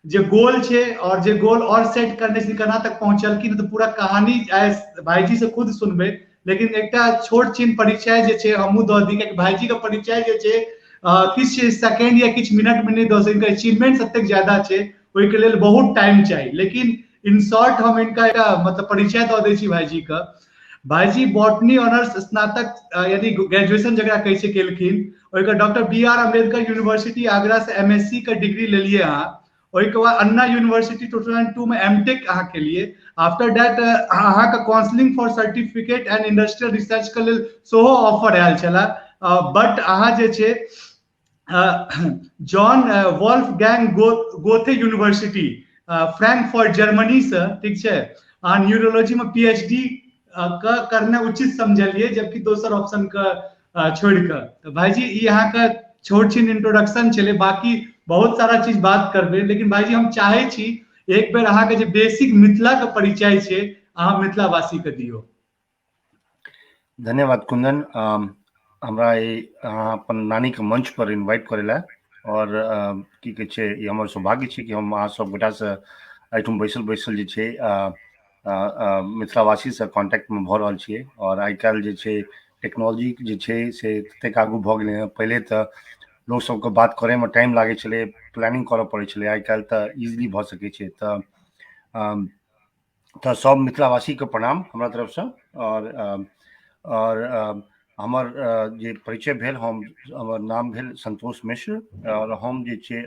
जे गोल छै और जे गोल और सेट करने छै, केना तक पहुंचलखिन, तऽ पूरा कहानी भाईजी से खुद सुनबै। लेकिन एकटा छोट छिन परिचय जे छै हमहूँ दऽ दी, कियाकि भाईजी के परिचय जे छै किछु सेकेंड या किछु मिनट में नहि दऽ सकै, हिनकर अचीवमेंट एतेक ज्यादा छै, ओहिके लेल बहुत टाइम चाही। लेकिन इन शॉर्ट हम इनका एकटा मतलब परिचय दऽ दै छी भाईजी के। भाईजी बॉटनी ऑनर्स स्नातक यानी ग्रेजुएशन जकरा कहै छै केलखिन, ओहिके doctor B R Ambedkar university Agra से एम एस सी के डिग्री लेलियै अहाँ। ओहिके बाद अन्ना यूनिवर्सिटी 2002 में एम टेक अहाँ केलियै। आफ्टर that अहाँके counselling for certificate and industrial research के लेल सेहो ऑफर आयल छलै, बट अहाँ जे छै Johann Wolfgang Goethe university Frankfurt Germany से, ठीक छै, अहाँ न्यूरोलॉजी में पी एच डी करना उचित समझलियै, जबकि दोसर ऑप्शन के छोड़ि कऽ। तऽ भाईजी ई अहाँके छोट छिन इंट्रोडक्शन छलै, बाकी बहुत सारा चीज बात करबै। लेकिन भाईजी हम चाहै छी एक बेर अहाँके जे बेसिक मिथिला के परिचय छै अहाँ मिथिलावासी के दियौ। धन्यवाद कुंदन, हमरा अहाँ अपन नानी के मंच पर इन्वाइट करै लए, और की कहै छै ई हमर सौभाग्य छै कि हम अहाँ सब गोटासँ एहिठाम बैसल बैसल जे छै मिथिलावासीसँ कॉन्टैक्टमे भऽ रहल छियै। आओर आइ काल्हि जे छै टेक्नोलॉजी जे छै से ततेक आगू भऽ गेलै हँ, पहिले तऽ लोक सबके बात करैमे टाइम लागै छलै, प्लानिंग करऽ पड़ै छलै, आइ काल्हि तऽ इजिली भऽ सकै छै। तऽ सब मिथिलावासीके प्रणाम हमरा तरफसँ। आओर हमर जे परिचय भेल, हमर नाम भेल संतोष मिश्र, आओर हम जे छै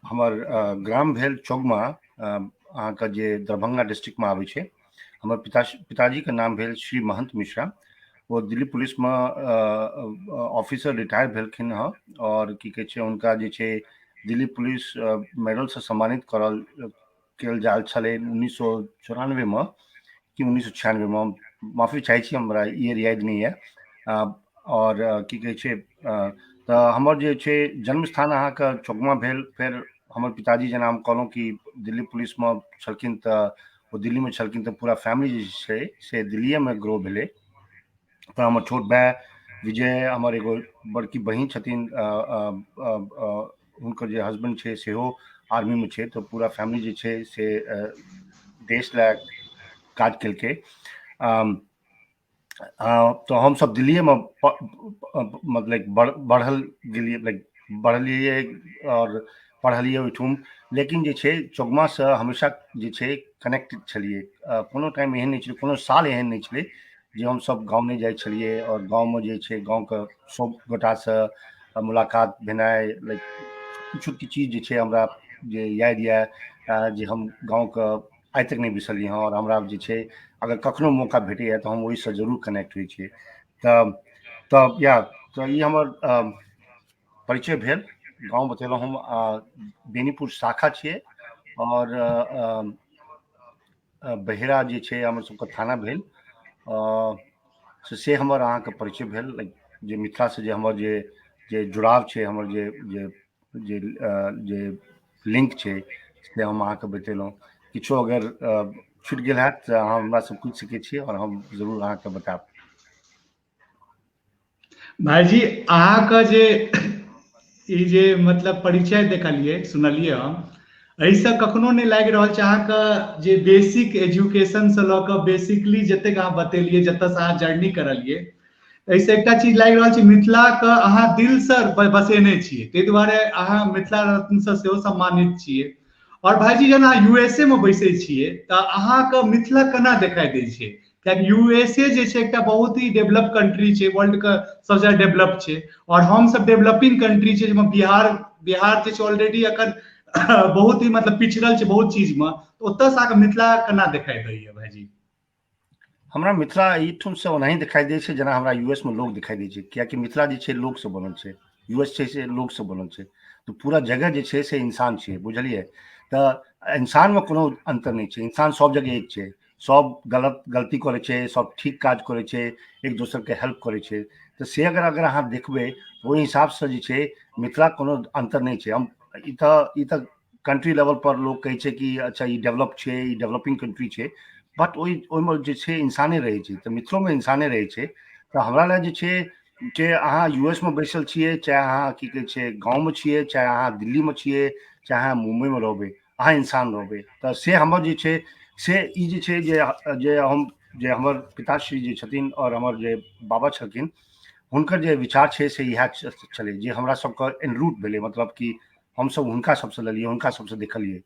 हमर ग्राम भेल चौगमा, अहाँके जे दरभंगा डिस्ट्रिक्टमे आबै छै। हमर पिताजीके नाम भेल श्री महंत मिश्रा, ओ दिल्ली पुलिसमे ऑफिसर रिटायर भेलखिन हँ, आओर की कहै छै हुनका जे छै दिल्ली पुलिस मेडलसँ सम्मानित करल कयल जायल छलै 1994मे कि 1996मे, हम माफी चाहै छी हमरा ईयर याद नहि यऽ। आओर की कहै छै तऽ हमर जे छै जन्म स्थान अहाँके चौकमा भेल। फेर हमर पिताजी जेना हम कहलहुँ कि दिल्ली पुलिसमे छलखिन, तऽ ओ दिल्लीमे छलखिन, तऽ पूरा फैमिली जे छै से दिल्लीएमे ग्रो भेलै। तऽ हमर छोट भाय विजय, हमर एगो बड़की बहिन छथिन, हुनकर जे हस्बैंड छै सेहो आर्मीमे छै, तऽ पूरा फैमिली जे छै से देश लए काज केलकै। तऽ हमसब दिल्लीएमे मतलब बढ़ल गेलियै, लाइक बढ़लियै आओर पढ़लियै ओहिठुम। लेकिन जे छै चौगमासँ हमेशा जे छै कनेक्टेड छलियै, कोनो टाइम एहन नहि छलै, कोनो साल एहन नहि छलै जे हमसब गाँव नहि जाइ छलियै। आओर गाँवमे जे छै गाँवके सब गोटासँ मुलाकात भेनाइ, लाइक किछु किछु चीज जे छै हमरा जे याद यऽ जे हम गाँवके आइ तक नहि बिसरलियै हँ। आओर हमरा जे छै अगर कखनो मौका भेटैए तऽ हम ओहिसँ जरूर कनेक्ट होइ छियै। तऽ या तऽ ई हमर परिचय भेल। गाँव बतेलहुँ हम, बेनीपुर शाखा छियै, आओर बहेरा जे छै हमर सबके थाना भेल। से हमर अहाँके परिचय भेल, लाइक जे मिथिलासँ जे हमर जे जे जुड़ाव छै, हमर जे जे जे जे लिंक छै से हम अहाँके बतेलहुँ। किछो अगर छुटि गेल हैत तऽ अहाँ हमरासँ पूछि सकै छी आओर हम जरूर अहाँके बतायब। भाईजी अहाँके जे ई जे मतलब परिचय देखलियै सुनलियै हम, एहिसँ कखनो नहि लागि रहल छै अहाँके जे बेसिक एजुकेशनसँ लऽ कऽ बेसिकली जतेक अहाँ बतेलियै, जतऽसँ अहाँ जर्नी करलियै, एहिसँ एकटा चीज लागि रहल छै मिथिलाके अहाँ दिलसँ बसेने छियै, ताहि दुआरे अहाँ मिथिला रत्नसँ सेहो सम्मानित छियै। आओर भाईजी जेना यूएसए मे बैसै छियै तऽ अहाँके मिथिला केना देखाइ दै छै? कियाकि यूएसए जे छै एकटा बहुत ही डेवलप कंट्री छै, वर्ल्ड के सबसे ज्यादा डेवलप छै, और हम सब डेवलपिंग कंट्री छै, जाहिमे बिहार जे छै ऑलरेडी अखन बहुत ही मतलब पिछड़ल छै बहुत चीज मे, ओतऽ से अहाँके मिथिला केना देखाइ दैया भाईजी? हमरा मिथिला एहिठामसँ ओनाही देखाइ दै छै जेना हमरा यूएस मे लोग दिखाई दै छै, कियाकि मिथिला जे छै लोक से बनल छै, यूएस छै से लोक से बनल छै, तऽ पूरा जगह जे छै से इंसान छै, बुझलियै? तऽ इंसानमे कोनो अन्तर नहि छै, इंसान सब जगह एक छै, सब गलत गलती करै छै, सब ठीक काज करै छै, एक दोसरके हेल्प करै छै। तऽ से अगर अगर अहाँ देखबै ओहि हिसाबसँ जे छै मिथिला कोनो अन्तर नहि छै। हम ई तऽ कंट्री लेवल पर लोक कहै छै कि अच्छा ई डेवलप छै, ई डेवलपिंग कंट्री छै, बट ओहिमे जे छै इंसाने रहै छै, तऽ मिथिलोमे इंसाने रहै छै। तऽ हमरा लए जे छै जे अहाँ यूएस मे बैसल छियै, चाहे अहाँ की कहै छै गाँवमे छियै, चाहे अहाँ दिल्लीमे छियै, चाहे अहाँ मुम्बईमे रहबै, अहाँ इंसान रहबै। तऽ से हमर जे छै से ई जे छै जे जे हम जे हमर पिताश्री जे छथिन आओर हमर जे बाबा छलखिन, हुनकर जे विचार छै से इएह छलै जे हमरा सबके एनरूट भेलै, मतलब कि हमसब हुनका सबसँ लेलियै, हुनका सबसँ देखलियै।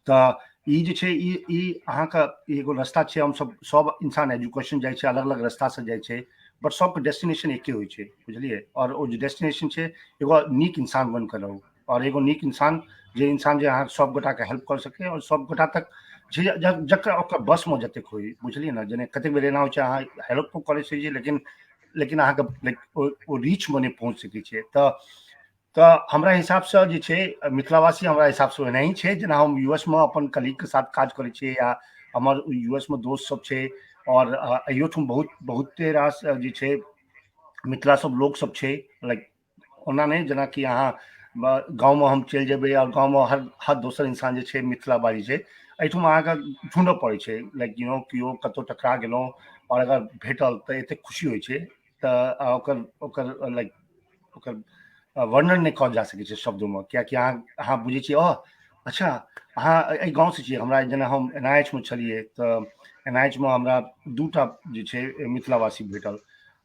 तऽ ई जे छै ई ई अहाँके एगो रास्ता छै। हमसब सब इंसान एजुकेशन जाइ छै, अलग अलग रास्तासँ जाइ छै, बट सबके डेस्टिनेशन एके होइ छै, बुझलियै? आओर ओ जे डेस्टिनेशन छै, एगो नीक इंसान बनि कऽ रहू, आओर एगो नीक इंसान जे इंसान जे अहाँ सब गोटाके हेल्प कऽ सकै आओर सब गोटा तक जे जकर ओकर बसमे जतेक होइ, बुझलियै ने? जेना कतेक बेर एना होइ छै, अहाँ हेल्प करै छियै, लेकिन लेकिन अहाँके लाइक ओ रीचमे नहि पहुँच सकै छै। तऽ हमरा हिसाबसँ जे छै मिथिलावासी हमरा हिसाबसँ ओनाही छै जेना हम यूएसमे अपन कलीगके साथ काज करै छियै या हमर यूएसमे दोस्त सब छै, आओर अहियोठाम बहुत बहुते रास जे छै मिथिला सब लोक सब छै। लाइक ओना नहि जेनाकि अहाँ गाँवमे हम चलि जेबै आओर गाँवमे हर हर दोसर इंसान जे छै मिथिला बाजै छै, एहिठाम अहाँके ढूँढऽ पड़ै छै। लाइक you know केओ कतहु टकरा गेलहुँ आओर अगर भेटल तऽ एतेक खुशी होइ छै, तऽ ओकर ओकर लाइक ओकर वर्णन नहि कयल जा सकै छै शब्दमे, किएकि अहाँ अहाँ बुझै छियै, ओह अच्छा, अहाँ एहि गाँवसँ छियै। हमरा जेना हम एन I H मे छलियै तऽ एन I H मे हमरा 2 टा जे छै मिथिलावासी भेटल।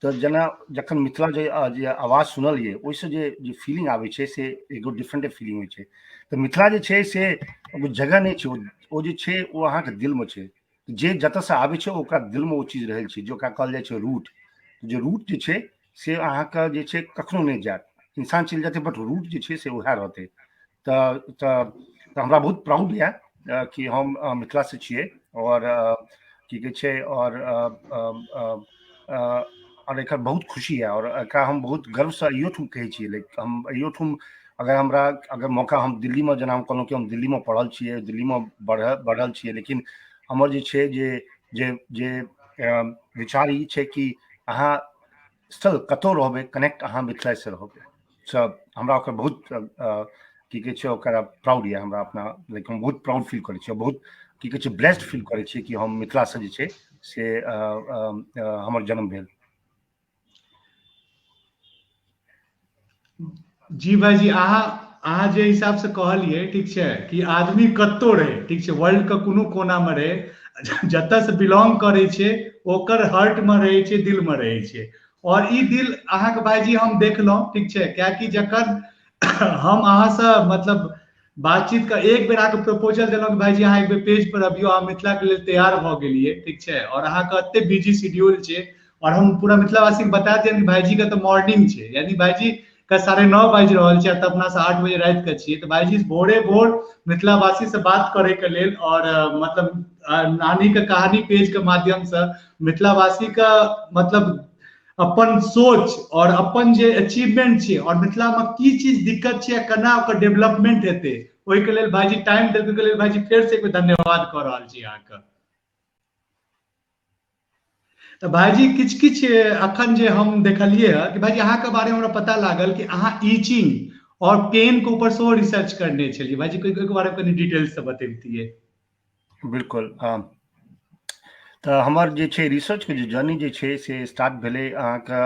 तऽ जेना जखन मिथिला जे जे आवाज सुनलियै, ओहिसँ जे जे फीलिंग आबै छै से एगो डिफरेंटे फीलिंग होइ छै। तऽ मिथिला जे छै से एगो जगह नहि छै, ओ जे छै ओ अहाँके दिलमे छै। जे जतऽसँ आबै छै ओकरा दिलमे ओ चीज रहै छै जे ओकरा कहल जाइ छै रूट। जे रूट जे छै से अहाँके जे छै कखनो नहि जायत। इंसान चलि जेतै, बट रूट जे छै से उएह रहतै। तऽ हमरा बहुत प्राउड यऽ कि हम मिथिलासँ छियै आओर की कहै छै आओर एकर बहुत खुशी यऽ आओर एकरा हम बहुत गर्वसँ अहियोठाम कहै छियै। लाइक हम अहियोठाम अगर हमरा अगर मौका, हम दिल्लीमे, जेना हम कहलहुँ कि हम दिल्लीमे पढ़ल छियै, दिल्लीमे बढ़ल छियै, लेकिन हमर जे छै जे जे जे विचार ई छै कि अहाँ स्टिल कतहु रहबै, कनेक्ट अहाँ मिथिलासँ रहबै। सब हमरा ओकर बहुत की कहै छै ओकर प्राउड यऽ हमरा अपना। लाइक हम बहुत प्राउड फील करै छियै, बहुत की कहै छै ब्लेस्ड फील करै छियै कि हम मिथिलासँ जे छै से हमर जन्म भेल। जी भाईजी, अहाँ अहाँ जे हिसाब से कहलियै, ठीक छै, कि आदमी कतौ रहे, ठीक छै, वर्ल्ड के कोनो कोना मे रहे, जतऽ से बिलोंग करै छै ओकर हार्ट मे रहै छै, दिल मे रहै छै। और ई दिल अहाँके भाईजी हम देखलहुँ, ठीक छै, कियाकि जखन हम अहाँसँ मतलब बातचीत के एक बेर अहाँके प्रपोजल देलहुँ कि भाईजी, अहाँ एक बेर पेज पर अबियौ, अहाँ मिथिला के लेल तैयार भऽ गेलियै, ठीक छै, और अहाँके एते बिजी शेड्यूल छै। और हम पूरा मिथिलावासी के बता दियनि कि भाईजी के तऽ मॉर्निंग छै, यानी भाईजी के 9:30 बाजि रहल छै, तऽ अपना से 8 बजे राति के छियै। तऽ भाईजी भोरे भोर मिथिलावासी से बात करे के लेल और मतलब नानी के कहानी पेज के माध्यम से मिथिलावासी के मतलब अपन सोच और अपन जे अचीवमेंट छै और मिथिला में की चीज दिक्कत छै, केना ओकर डेवलपमेंट हेतै, ओहिके लेल भाईजी टाइम देबे के लेल भाईजी फेर से एक धन्यवाद कऽ रहल छी अहाँके। तऽ भाईजी, किछु किछु अखन जे हम देखलियै हँ कि भाईजी अहाँके बारे में हमरा पता लागल कि अहाँ ईचिंग और पेन के ऊपर सेहो रिसर्च करने छलियै। भाईजी, कोई के बारे में कनि डिटेल से बतेबतियै? बिल्कुल। तऽ हमर जे छै रिसर्चके जे जर्नी जे छै से स्टार्ट भेलै अहाँके,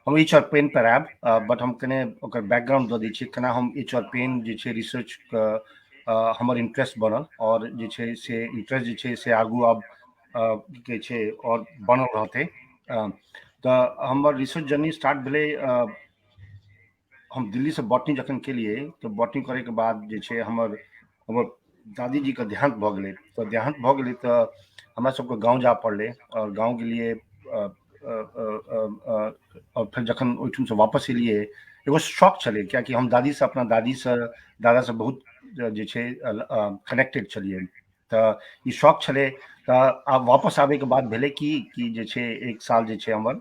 हम इच और पेन पर आयब, बट हम कने ओकर बैकग्राउंड दऽ दै छियै केना हम इच और पेन जे छै रिसर्चके हमर इंटरेस्ट बनल आओर जे छै से इंटरेस्ट जे छै से आगू आब की कहै छै आओर बनल रहतै। तऽ हमर रिसर्च जर्नी स्टार्ट भेलै, हम दिल्लीसँ बॉटनी जखन केलियै तऽ बॉटनी करैके बाद जे छै हमर हमर दादीजीके देहान्त भऽ गेलै। तऽ देहान्त भऽ गेलै तऽ हमरा सबके गाँव जाय पड़लै आओर गाँव गेलियै आओर फेर जखन ओहिठामसँ वापस एलियै, एगो शौक छलै, कियाकि हम दादीसँ, अपना दादीसँ, दादासँ बहुत जे छै कनेक्टेड छलियै, तऽ ई शौक छलै। तऽ आब वापस आबैके बाद भेलै कि कि जे छै एक साल जे छै हमर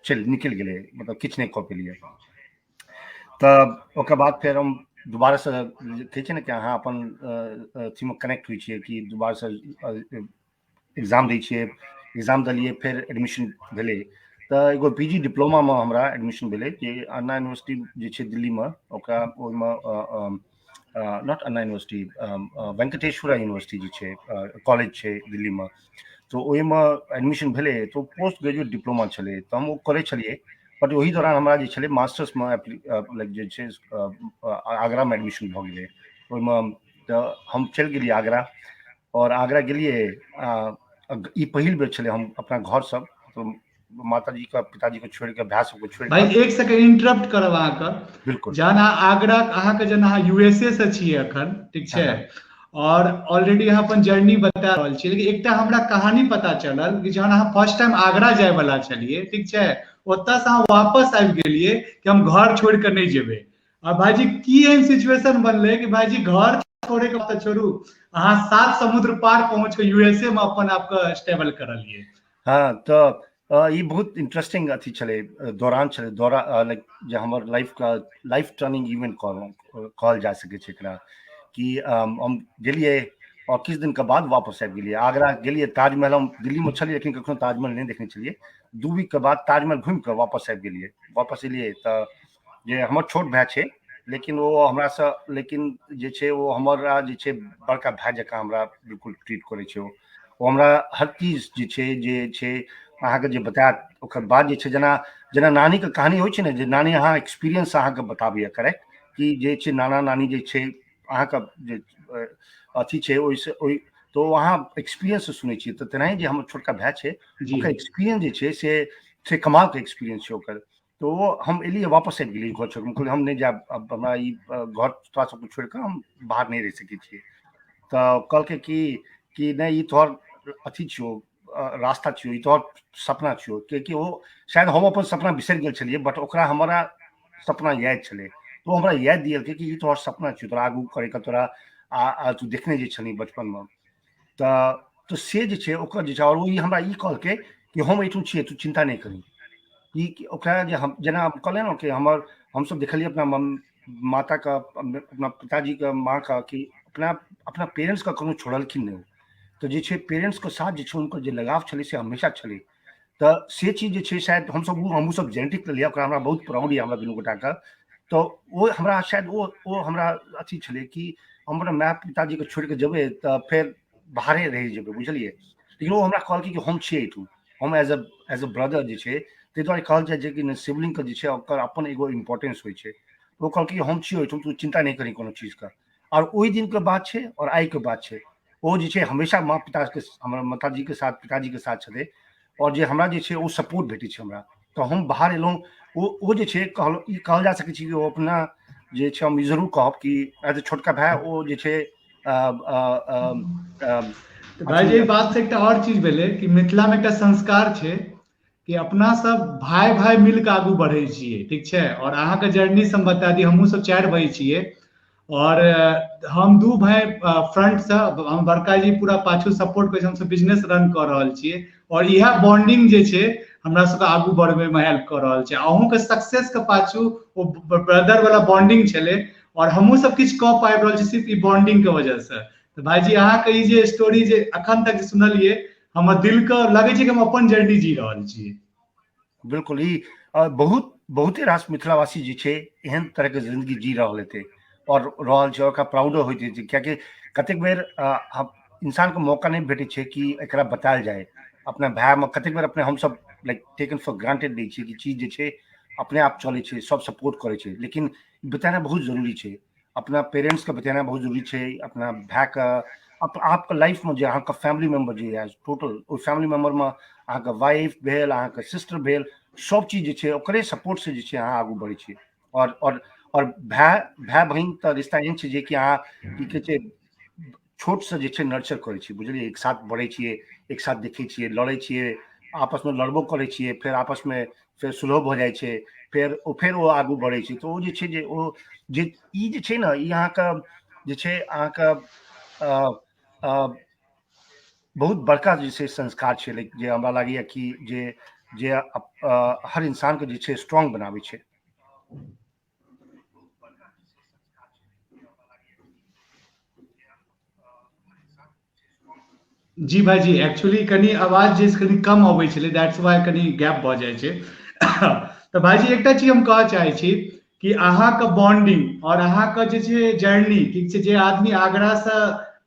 चलि निकलि गेलै, मतलब किछु नहि कऽ पेलियै। तऽ ओकर बाद फेर हम दोबारासँ, कहै छै ने कि अहाँ अपन अथीमे कनेक्ट होइ छियै, कि दोबारासँ एग्जाम दै छियै। एग्जाम देलियै, फेर एडमिशन भेलै, तऽ एगो पी जी डिप्लोमामे हमरा एडमिशन भेलै जे अन्ना यूनिवर्सिटी जे छै दिल्लीमे, ओकरा ओहिमे Not Anna university, Venkateswara university जे छै, कॉलेज छै दिल्लीमे, तऽ ओहिमे एडमिशन भेलै। तऽ पोस्ट ग्रेजुएट डिप्लोमा छलै, तऽ हम ओ करै छलियै। बट ओहि दौरान हमरा जे छलै मास्टर्समे लाइक जे छै आगरामे एडमिशन भऽ गेलै ओहिमे। तऽ हम चलि गेलियै आगरा आओर आगरा गेलियै। ई पहिल बेर छलै हम अपना घरसँ माताजी के, पिताजी के छोड़ि कऽ, भाय सबके छोड़ि। भाई, एक सेकंड इंटरप्ट करब अहाँके। बिल्कुल। जहन अहाँ आगरा, अहाँके जेना अहाँ यूएसए से छियै अखन, ठीक छै, और ऑलरेडी अहाँ अपन जर्नी बता रहल छियै, लेकिन एकटा हमरा कहानी पता चलल कि जहन अहाँ फर्स्ट टाइम आगरा जाय वाला छलियै, ठीक छै, ओतऽ से अहाँ वापस आबि गेलियै कि हम घर छोड़ि कऽ नहि जेबै। आ भाईजी, की एहन सिचुएशन बनलै कि भाईजी घर छोड़े के तऽ छोड़ू, अहाँ सात समुद्र पार पहुँच के यूएसए में अपन आपके स्टेबल करलियै? हँ, तऽ ई बहुत इंटरेस्टिंग अथी छलै, दौरान छलै, दौरा लाइक जे हमर लाइफके लाइफ टर्निंग इवेंट कहल जा सकै छै एकरा, कि हम गेलियै आओर किछु दिनके बाद वापस आबि गेलियै। आगरा गेलियै, ताजमहल, हम दिल्लीमे छलियै लेकिन कखनो ताजमहल नहि देखने छलियै। 2 वीकके बाद ताजमहल घुमि कऽ वापस आबि गेलियै। वापस एलियै तऽ जे हमर छोट भाय छै, लेकिन ओ हमरासँ, लेकिन जे छै ओ हमरा जे छै बड़का भाय जकाँ हमरा बिल्कुल ट्रीट करै छै। ओ ओ हमरा हर चीज जे छै अहाँके जे बतायत। ओकर बाद जे छै जेना जेना नानीके कहानी होइ छै ने, जे नानी अहाँ एक्सपीरियंस अहाँके बताबैए, करेक्ट, कि जे छै नाना नानी जे छै अहाँके जे अथी छै ओहिसँ ओहि तऽ ओ अहाँ एक्सपीरियंस सुनै छियै। तऽ तेनाही जे हमर छोटका भाय छै, ओकर एक्सपीरियंस जे छै से कमालके एक्सपीरियंस छै ओकर। तऽ ओ हम एलियै, वापस आबि गेलियै घर छोड़ि। हम कहलियै, हम नहि जायब अब, हमरा ई घर तोरा सबके छोड़ि कऽ हम बाहर नहि रहि सकै छियै। तऽ कहलकै कि नहि, ई तोहर अथी छियौ, रास्ता छियौ, ई तोहर सपना छियौ। कियाकि ओ शायद हम अपन सपना बिसरि गेल छलियै, बट ओकरा हमरा सपना याद छलै। तऽ ओ हमरा याद दिएलकै कि ई तोहर सपना छियौ, तोरा आगू करैके तोरा आ तू देखने जे छलही बचपनमे। तऽ से जे छै ओकर जे छै, आओर ओ ई हमरा ई कहलकै कि हम एहिठाम छियै, तू चिन्ता नहि करी। ई ओकरा जे हम जेना कहलियै ने कि हमर हमसब देखलियै अपना माताके, अपना पिताजीके, माँके, कि अपना अपना पेरेंट्सके कखनो छोड़लखिन नहि। तऽ जे छै पेरेंट्सके साथ जे छै हुनकर जे लगाव छलै से हमेशा छलै। तऽ से चीज जे छै शायद हमसब ओ हमहूँ सब जेनेटिक लेलियै ओकरा। हमरा बहुत प्राउड यऽ हमरा दुनू गोटाके। तऽ ओ हमरा शायद ओ ओ हमरा अथी छलै कि हम अपना माय पिताजीके छोड़ि कऽ जेबै तऽ फेर बाहरे रहि जेबै, बुझलियै? लेकिन ओ हमरा कहलकै कि हम छियै एहिठुम, हम एज अ ब्रदर जे छै। ताहि दुआरे कहल जाइ छै कि सिबलिंगके जे छै ओकर अपन एगो इम्पोर्टेंस होइ छै। ओ कहलकै, हम छियै ओहिठुम, तू चिन्ता नहि करी कोनो चीजके। आओर ओहि दिनके बात छै आओर आइके बात छै, ओ जे छै हमेशा माँ पिताके, हमर माताजीके साथ, पिताजीके साथ छलै। आओर जे हमरा जे छै ओ सपोर्ट भेटै छै हमरा, तऽ हम बाहर एलहुँ। ओ ओ जे छै कहल ई कहल जा सकै छै कि ओ अपना जे छै, हम ई जरूर कहब कि एज ए छोटका भाय ओ जे छै भाई, बात से एकटा आओर चीज भेलै कि मिथिलामे एकटा संस्कार छै कि अपना सब भाय भाय मिल कऽ आगू बढ़ै छियै, ठीक छै? आओर अहाँके जर्नी से हम बता दी, हमहूँ सब चारि भाई छियै और हम दू भाई फ्रंट से, हम बड़का जी पूरा पाछू सपोर्ट करै, हमसब बिजनेस रन कऽ रहल छियै। और इएह बॉन्डिंग जे छै हमरा सबके आगू बढ़बै मे हेल्प कऽ रहल छै। अहूँके सक्सेस के पाछू ओ ब्रदर वाला बॉन्डिंग छलै और हमहूँ सब किछु कऽ पाबि रहल छी सिर्फ ई बॉन्डिंग के वजह से। तऽ भाईजी, अहाँके ई जे स्टोरी जे अखन तक सुनलियै, हमर दिल के लगै छै कि हम अपन जर्नी जी रहल छी। बिल्कुल, ई बहुत बहुते रास मिथिलावासी जे छै एहन तरहके जिन्दगी जी रहल हेतै आओर रहल छै, ओकरा प्राउडो होइत छै, कियाकि कतेक बेर इंसानके मौका नहि भेटै छै कि एकरा बतायल जाय अपना भायमे। कतेक बेर अपने हमसब लाइक टेकन फॉर ग्रांटेड दै छियै कि चीज जे छै अपने आप चलै छै, सब सपोर्ट करै छै। लेकिन बतेनाइ बहुत जरूरी छै, अपना पेरेंट्सके बतेनाइ बहुत जरूरी छै, अपना भायके, आपके लाइफमे जे अहाँके फैमिली मेम्बर जे यऽ टोटल, ओहि फैमिली मेम्बरमे अहाँके वाइफ भेल, अहाँके सिस्टर भेल, सब चीज जे छै ओकरे सपोर्टसँ जे छै अहाँ आगू बढ़ै छियै। आओर भाय भाय बहिन तऽ रिश्ता एहन छै जेकि अहाँ की कहै छै छोटसँ जे छै नर्चर करै छियै, बुझलियै? एक साथ बढ़ै छियै, एक साथ देखै छियै, लड़ै छियै, आपसमे लड़बो करै छियै, फेर आपसमे फेर सुलहो भऽ जाइ छै, फेर ओ आगू बढ़ै छै। तऽ ओ जे छै जे ओ जे ई जे छै ने, ई अहाँके जे छै अहाँके बहुत बड़का जे छै संस्कार छै, जे हमरा लागैए कि जे जे हर इंसानके जे छै स्ट्रॉन्ग बनाबै छै। जी भाईजी, एक्चुअली कनि आवाज जे कनि कम अबै छलै, that's why कनि गैप भऽ जाइ छै। तऽ भाईजी, एकटा चीज हम कहऽ चाहै छी कि कि अहाँके बॉन्डिंग और अहाँके जे छै जर्नी, ठीक छै, जे आदमी आगरा से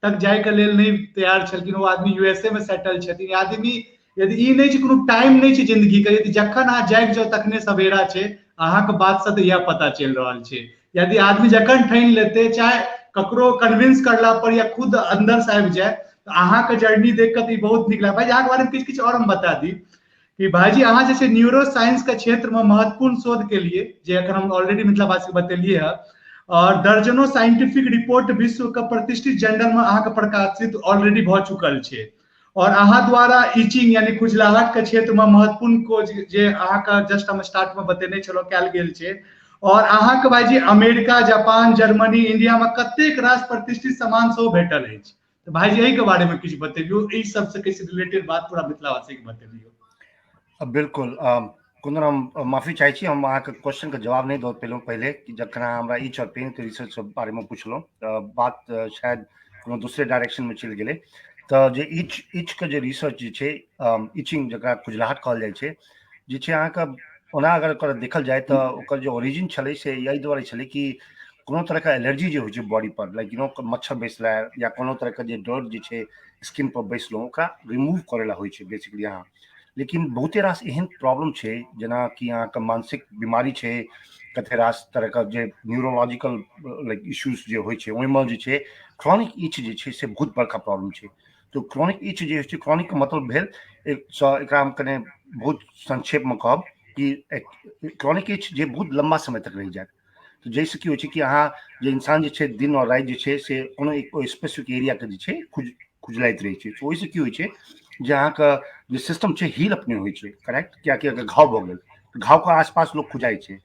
तक जाय के लेल नहि तैयार छलखिन ओ आदमी यूएसए में सेटल छथिन। आदमी यदि ई नहि छै कोनो टाइम नहि छै जिंदगी के, यदि जखन अहाँ जागि जाउ तखने सवेरा छै, अहाँके बात से तऽ इएह पता चलि रहल छै। यदि आदमी जखन ठानि लेतै, चाहे ककरो कन्विंस करला पर या खुद अंदर से आबि जाय, तऽ अहाँके जर्नी देख कऽ तऽ ई बहुत नीक लागल। भाई अहाँके बारे में किछु किछु और हम बता दी कि भाईजी अहाँ जे छै न्यूरो साइंस के क्षेत्र में महत्वपूर्ण शोध के लिए, जे अखन हम ऑलरेडी मिथिलावासी बतेलिए है, और दर्जनों साइंटिफिक रिपोर्ट विश्व के प्रतिष्ठित जर्नल में अहाँके प्रकाशित ऑलरेडी भऽ चुकल छै। और अहाँ द्वारा इचिंग यानी खुजलाहट के क्षेत्र में महत्वपूर्ण खोज जे अहाँके जस्ट हम स्टार्ट में बतेने छलहुँ कयल गेल छै। और अहाँके भाईजी अमेरिका, जापान, जर्मनी, इंडिया में कतेक रास प्रतिष्ठित सम्मान सेहो भेटल अछि। तऽ भाईजी एहि के बारे में किछु बतेबियौ, एहि सबसे किछु रिलेटेड बात पूरा मिथिलावासी के बतेबियौ। बिल्कुल, कोनो हम माफी चाहै छी, हम अहाँके क्वेश्चनके जवाब नहि दऽ पेलहुँ पहिले, कि जखन अहाँ हमरा इच और पेन के रिसर्च के बारेमे पुछलहुँ तऽ बात शायद कोनो दोसरे डायरेक्शनमे चलि गेलै। तऽ जे इच इचके जे रिसर्च जे छै, इचिंग जकरा खुजलाहट कहल जाइ छै, जे छै अहाँके ओना अगर ओकर देखल जाय तऽ ओकर जे ओरिजिन छलै से एहि दुआरे छलै कि कोनो तरहके एलर्जी जे होइ छै body per, like you know मच्छर बैसला या कोनो तरहके जे डर्ट जे छै स्किन पर बैसलहुँ, ओकरा रिमूव करै लए होइ छै बेसिकली अहाँ। लेकिन बहुते रास एहन प्रॉब्लम छै जेनाकि अहाँके मानसिक बीमारी छै, कते रास तरहके जे न्यूरोलॉजिकल लाइक इश्यूज जे होइ छै ओहिमे जे छै क्रॉनिक इच जे छै से बहुत बड़का प्रॉब्लम छै। तऽ क्रॉनिक इच जे होइ छै, क्रॉनिकके मतलब भेल एकसँ एकरा हम कने बहुत संक्षेपमे कहब कि क्रॉनिक इच जे बहुत लम्बा समय तक रहि जायत, तऽ जाहिसँ की होइ छै कि अहाँ जे इंसान जे छै दिन आओर राति जे छै से कोनो एक स्पेसिफिक एरियाके जे छै खुजलाइत रहै छै। तऽ ओहिसँ की होइ छै जे अहाँके जे सिस्टम छै हील अपने होइ छै, करेक्ट? कियाकि अगर घाव भऽ गेल तऽ घावके आसपास लोक खुजाइ छै।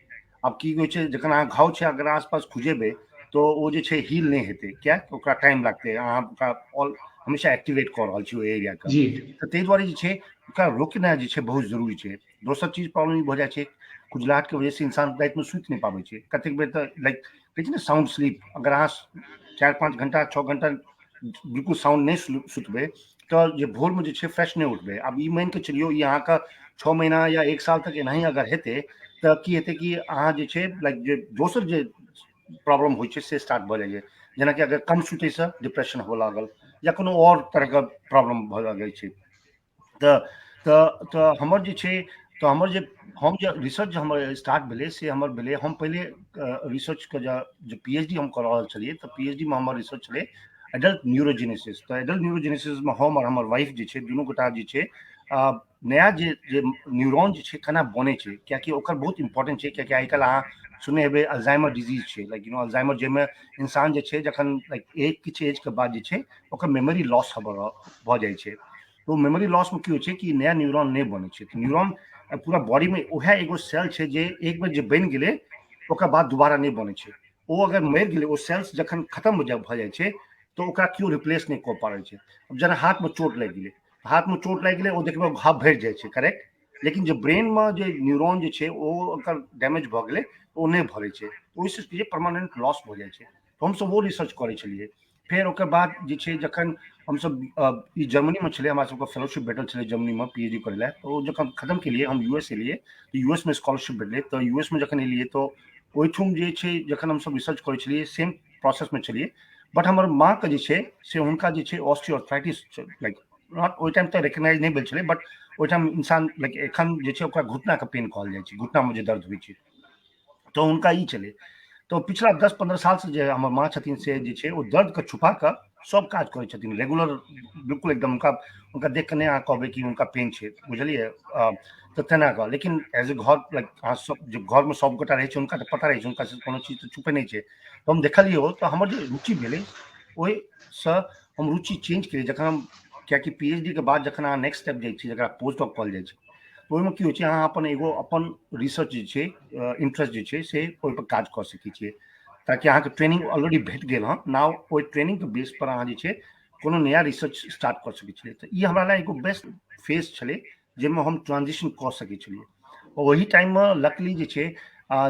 आब की होइ छै जखन अहाँ घाव छै अगर आसपास खुजेबै तऽ ओ जे छै हील नहि हेतै, किया ओकरा टाइम लागतै, अहाँ ओकरा ऑल हमेशा एक्टिवेट कऽ रहल छी ओहि एरियाके। तऽ ताहि दुआरे जे छै ओकरा रोकनाइ जे छै बहुत जरूरी छै। दोसर चीज प्रॉब्लम ई भऽ जाइ छै खुजलाहटके वजहसँ इंसान रातिमे सुति नहि पाबै छै कतेक बेर, तऽ लाइक कहै छै ने साउंड स्लीप, अगर अहाँ 4-5 घंटा 6 घंटा बिल्कुल साउंड नहि सुतबै तऽ जे भोरमे जे छै फ्रेश नहि उठबै। आब ई मानि कऽ चलियौ ई अहाँके 6 महीना या 1 साल तक एनाही अगर हेतै तऽ की हेतै कि अहाँ जे छै लाइक जे दोसर जे प्रॉब्लम होइ छै से स्टार्ट भऽ जाइ छै, जेनाकि अगर कम सुतैसँ डिप्रेशन हुअ लागल या कोनो आओर तरहके प्रॉब्लम भऽ लगै छै। तऽ तऽ तऽ हमर जे छै तऽ हमर जे हम जे रिसर्च हमर स्टार्ट भेलै से हमर भेलै, हम पहिले रिसर्चके जे पी एच डी हम कऽ रहल छलियै तऽ पी एच डी मे हमर रिसर्च छलै एडल्ट न्यूरोजेनेसिस। तऽ एडल्ट न्यूरोजेनेसिसमे हम आओर हमर वाइफ जे छै दुनू गोटा जे छै नया जे जे न्यूरॉन जे छै केना बनै छै, कियाकि ओकर बहुत इम्पोर्टेंट छै। कियाकि आइ काल्हि अहाँ सुनने हेबै अल्जाइमर डिजीज छै, लाइक you know Alzheimer, जाहिमे इंसान जे छै जखन लाइक एक किछु एजके बाद जे छै ओकर मेमोरी लॉस भऽ जाइ छै। तऽ मेमोरी लॉसमे की होइ छै कि नया न्यूरॉन नहि बनै छै। तऽ न्यूरॉन पूरा बॉडीमे उएह एगो सेल छै जे एक बेर जे बनि गेलै ओकर बाद दोबारा नहि बनै छै। ओ अगर मरि गेलै, ओ सेल्स जखन खतम भऽ जाइ छै तऽ ओकरा केओ रिप्लेस नहि कऽ पाबै छै। आब जेना हाथमे चोट लागि गेलै, हाथमे चोट लागि गेलै, ओ देखबै घाव भरि जाइ छै, करेक्ट? लेकिन जे ब्रेनमे जे न्यूरॉन जे छै ओ ओकर डैमेज भऽ गेलै ओ नहि भरै छै, ओहिसँ की परमानेंट लॉस भऽ जाइ छै। तऽ हमसभ ओ रिसर्च करै छलियै। फेर ओकर बाद जे छै जखन हमसभ ई जर्मनीमे छलै, हमरा सबके फेलोशिप भेटल छलै जर्मनीमे पी एच डी करै लए, तऽ ओ जखन खतम केलियै हम यू एस एलियै तऽ यू एस मे स्कॉलरशिप भेटलै। तऽ यू एस मे जखन एलियै तऽ ओहिठाम जे छै जखन हमसभ रिसर्च करै छलियै सेम प्रोसेसमे छलियै, बट हमर माँके जे छै से हुनका जे छै ऑस्टियोआर्थराइटिस लाइक not ओहि टाइम तऽ रिकग्नाइज नहि भेल छलै, बट ओहि टाइम इंसान लाइक एखन जे छै ओकरा घुटनाके पेन कहल जाइ छै, घुटनामे जे दर्द होइ छै, तऽ हुनका ई छलै। तऽ पिछला 10-15 सालसँ जे हमर माँ छथिन से जे छै ओ दर्दके छुपा कऽ सब काज करै छथिन रेगुलर, बिल्कुल एकदम। हुनका हुनका देख कऽ नहि अहाँ कहबै कि हुनका पेन छै, बुझलियै? तऽ तेना कऽ, लेकिन एज ए घर लाइक अहाँ सब जे घरमे सब गोटा रहै छै हुनका तऽ पता रहै छै, हुनका से कोनो चीज तऽ छुपै नहि छै। तऽ हम देखलियै ओ, तऽ हमर जे रुचि भेलै ओहिसँ हम रुचि चेंज केलियै जखन हम, कियाकि पी एच डी के बाद जखन अहाँ नेक्स्ट स्टेप जाइ छी जकरा पोस्ट डॉक कहल जाइ छै, ओहिमे की होइ छै अहाँ अपन एगो अपन रिसर्च जे छै इंट्रेस्ट जे छै से ओहिपर काज कऽ सकै छियै, ताकि अहाँके ट्रेनिंग ऑलरेडी भेट गेल हँ, नाउ ओहि ट्रेनिंगके बेस पर अहाँ जे छै कोनो नया रिसर्च स्टार्ट कऽ सकै छियै। तऽ ई हमरा लए एगो बेस्ट फेज छलै जाहिमे हम ट्रांजिशन कऽ सकै छलियै। ओही टाइममे लकली जे छै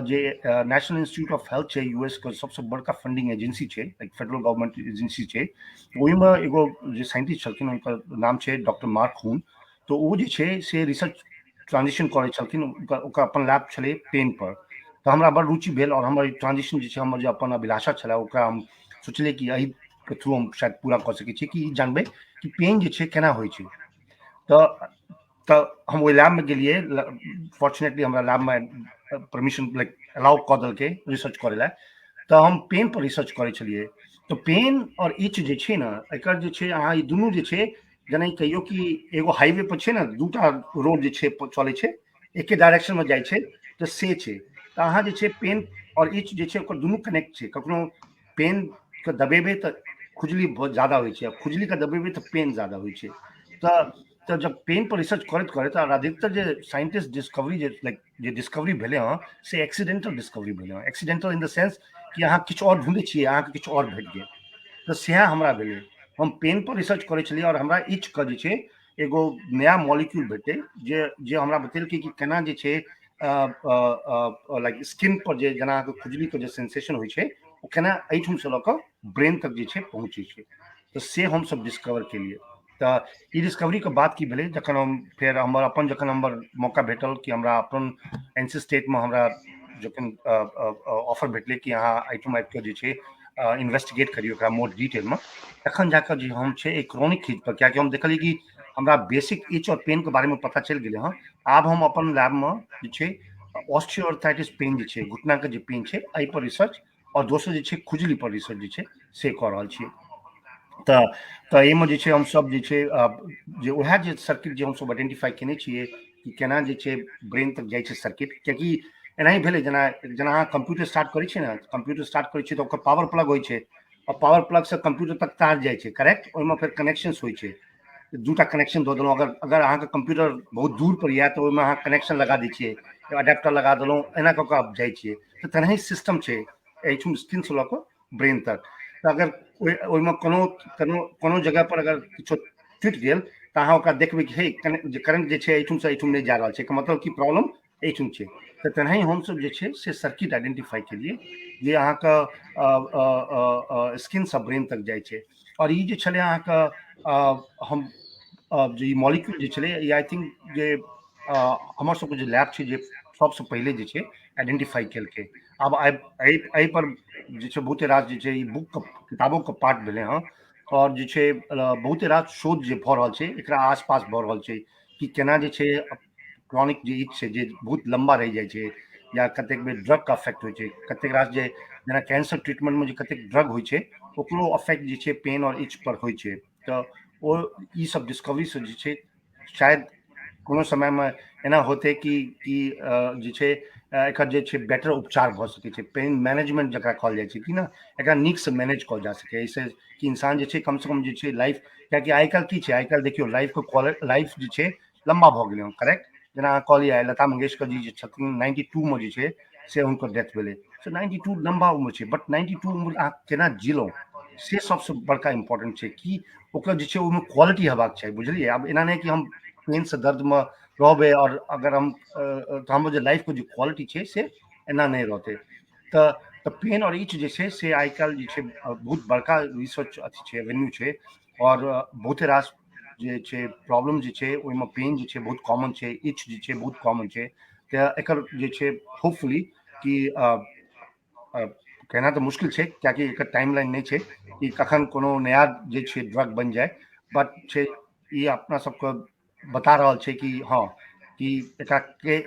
जे नेशनल इंस्टीट्यूट ऑफ हेल्थ छै यू एस के सबसँ बड़का फंडिंग एजेंसी छै, लाइक फेडरल गवर्नमेंट एजेंसी छै, ओहिमे एगो जे साइंटिस्ट छलखिन हुनकर नाम छै डॉक्टर मार्क हून। तऽ ओ जे छै से रिसर्च ट्रांजिशन करै छलखिन, ओकर अपन लैब छलै पेन पर। तऽ हमरा बड़ रुचि भेल आओर हमर ट्रांजिशन जे छै, हमर जे अपन अभिलाषा छलै, ओकरा हम सोचलियै कि एहिके थ्रू हम शायद पूरा कऽ सकै छी कि ई जानबै कि पेन जे छै केना होइ छै। तऽ हम ओहि लैबमे गेलियै। फॉर्चुनेटली हमरा लैबमे परमिशन लाइक अलाउ कऽ देलकै रिसर्च करै लए। तऽ हम पेन पर रिसर्च करै छलियै। तऽ पेन आओर इच जे छै ने, एकर जे छै अहाँ ई दुनू जे छै, जेना कहियौ कि एगो हाईवे पर छै ने, दूटा रोड जे छै चलै छै, एके डायरेक्शनमे जाइ छै, तऽ से छै। तऽ अहाँ जे छै पेन आओर इच जे छै, ओकर दुनू कनेक्ट छै। कखनो पेनके दबेबै तऽ खुजली बहुत ज्यादा होइ छै, आ खुजलीके दबेबै तऽ पेन ज्यादा होइ छै। तऽ जब पेन पर रिसर्च करैत करैत, आओर अधिकतर जे साइंटिस्ट डिस्कवरी जे लाइक जे डिस्कवरी भेलै हँ, से एक्सीडेंटल डिस्कवरी भेलै हँ। एक्सीडेंटल इन the sense कि अहाँ किछु आओर ढूँढै छियै, अहाँके किछु आओर भेट गेल। तऽ सएह हमरा भेलै। हम पेन पर रिसर्च करै छलियै आओर हमरा इचके जे छै एगो नया मॉलिक्यूल भेटलै, जे जे हमरा बतेलकै कि केना जे छै लाइक स्किन पर जे जेना अहाँके खुजलीके जे सेंसेशन होइ छै, ओ केना एहिठामसँ लऽ कऽ ब्रेन तक जे छै पहुँचै छै। तऽ से हमसब डिस्कवर केलियै। तऽ ई डिस्कवरीके बाद की भेलै, जखन हम फेर हमर अपन जखन हमर मौका भेटल कि हमरा अपन एन सी स्टेटमे हमरा जखन ऑफर भेटलै कि अहाँ एहिठाम आबि कऽ जे छै इन्वेस्टिगेट करियौ एकरा मोर डिटेलमे, तखन जाकऽ जे हम छै एक क्रोनिक चीज पर, कियाकि हम देखलियै कि हमरा बेसिक इच आओर पेनके बारेमे पता चलि गेलै हँ, आब हम अपन लैबमे जे छै ऑस्टियोआर्थराइटिस पेन जे छै, घुटनाके जे पेन छै, एहिपर रिसर्च आओर दोसर जे छै खुजली पर रिसर्च जे छै से कऽ रहल छियै। तऽ एहिमे जे छै हमसब जे छै जे उएह जे सर्किट जे हमसब आइडेंटिफाई केने छियै कि केना जे छै ब्रेन तक जाइ छै सर्किट। कियाकि एनाही भेलै, जेना जेना अहाँ कंप्यूटर स्टार्ट करै छियै ने, कंप्यूटर स्टार्ट करै छियै तऽ ओकर पावर प्लग होइ छै आओर पावर प्लगसँ कंप्यूटर तक तार जाइ छै, करेक्ट? ओहिमे फेर कनेक्शंस होइ छै। दूटा कनेक्शन दऽ देलहुँ। अगर अगर अहाँके कंप्यूटर बहुत दूर पर यऽ तऽ ओहिमे अहाँ कनेक्शन लगा दै छियै, अडेप्टर लगा देलहुँ, एना कऽ कऽ जाइ छियै। तऽ तेनाही सिस्टम छै एहिठाम स्किनसँ लऽ कऽ ब्रेन तक। तऽ अगर ओहिमे कोनो कोनो कोनो जगह पर अगर किछो टूटि गेल तऽ अहाँ ओकरा देखबै कि हे, जे करंट जे छै एहिठामसँ एहिठाम नहि जा रहल छै, मतलब कि प्रॉब्लम एहिठाम छै। तऽ तेनाही हमसभ जे छै से सर्किट आइडेंटिफाई केलियै जे अहाँके स्किनसँ ब्रेन तक जाइ छै। आओर ई जे छलै अहाँके हम जे ई मॉलिक्यूल जे छलै, ई I think जे हमर सबके जे लैब छै जे सबसँ पहिले जे छै आइडेंटिफाई केलकै। आब एहि पर जे छै बहुते रास जे छै ई बुक किताबोके पार्ट भेलै हँ आओर जे छै बहुते रास शोध जे भऽ रहल छै, एकरा आसपास भऽ रहल छै कि केना जे छै क्रॉनिक जे इच छै, जे बहुत लम्बा रहि जाइ छै, या कतेक बेर ड्रगके अफेक्ट होइ छै। कतेक रास जे जेना कैंसर ट्रीटमेंटमे जे कतेक ड्रग होइ छै, ओकरो अफेक्ट जे छै पेन आओर इच पर होइ छै। तऽ ओ ई सब डिस्कवरीसँ जे छै शायद कोनो समयमे एना होतै कि जे छै एकर जे छै बेटर उपचार भऽ सकै छै। पेन मैनेजमेंट जकरा कहल जाइ छै कि ने, एकरा नीकसँ मैनेज कऽ जा सकै, एहिसँ कि इंसान जे छै कमसँ कम जे छै लाइफ, कियाकि आइ काल्हि की छै, आइ काल्हि देखियौ लाइफके क्वालिटी, लाइफ जे छै लम्बा भऽ गेलै हँ, करेक्ट? जेना अहाँ कहलियै, लता मंगेशकर जी जे छथिन, 92मे जे छै से हुनकर डेथ भेलै। से 92 लम्बा उम्र छै, बट 92 उम्र अहाँ केना जीलहुँ से सबसँ बड़का इम्पोर्टेंट छै कि ओकर जे छै ओहिमे क्वालिटी हेबाक चाही, बुझलियै? आब एना नहि कि हम पेनसँ दर्दमे रहबै आओर अगर हम तऽ हमर जे लाइफके जे क्वालिटी छै से एना नहि रहतै। तऽ पेन आओर इच जे छै से आइ काल्हि जे छै बहुत बड़का रिसर्च अथी छै, एवेन्यू छै। आओर बहुते रास जे छै प्रॉब्लम जे छै, ओहिमे पेन जे छै बहुत कॉमन छै, इच जे छै बहुत कॉमन छै। तऽ एकर जे छै होपफुली कि कहना तऽ मुश्किल छै, कियाकि एकर टाइम लाइन नहि छै कि कखन कोनो नया जे छै ड्रग बनि जाय, बट छै ई अपना सबके बता रहल छै कि हँ, कि एकरा के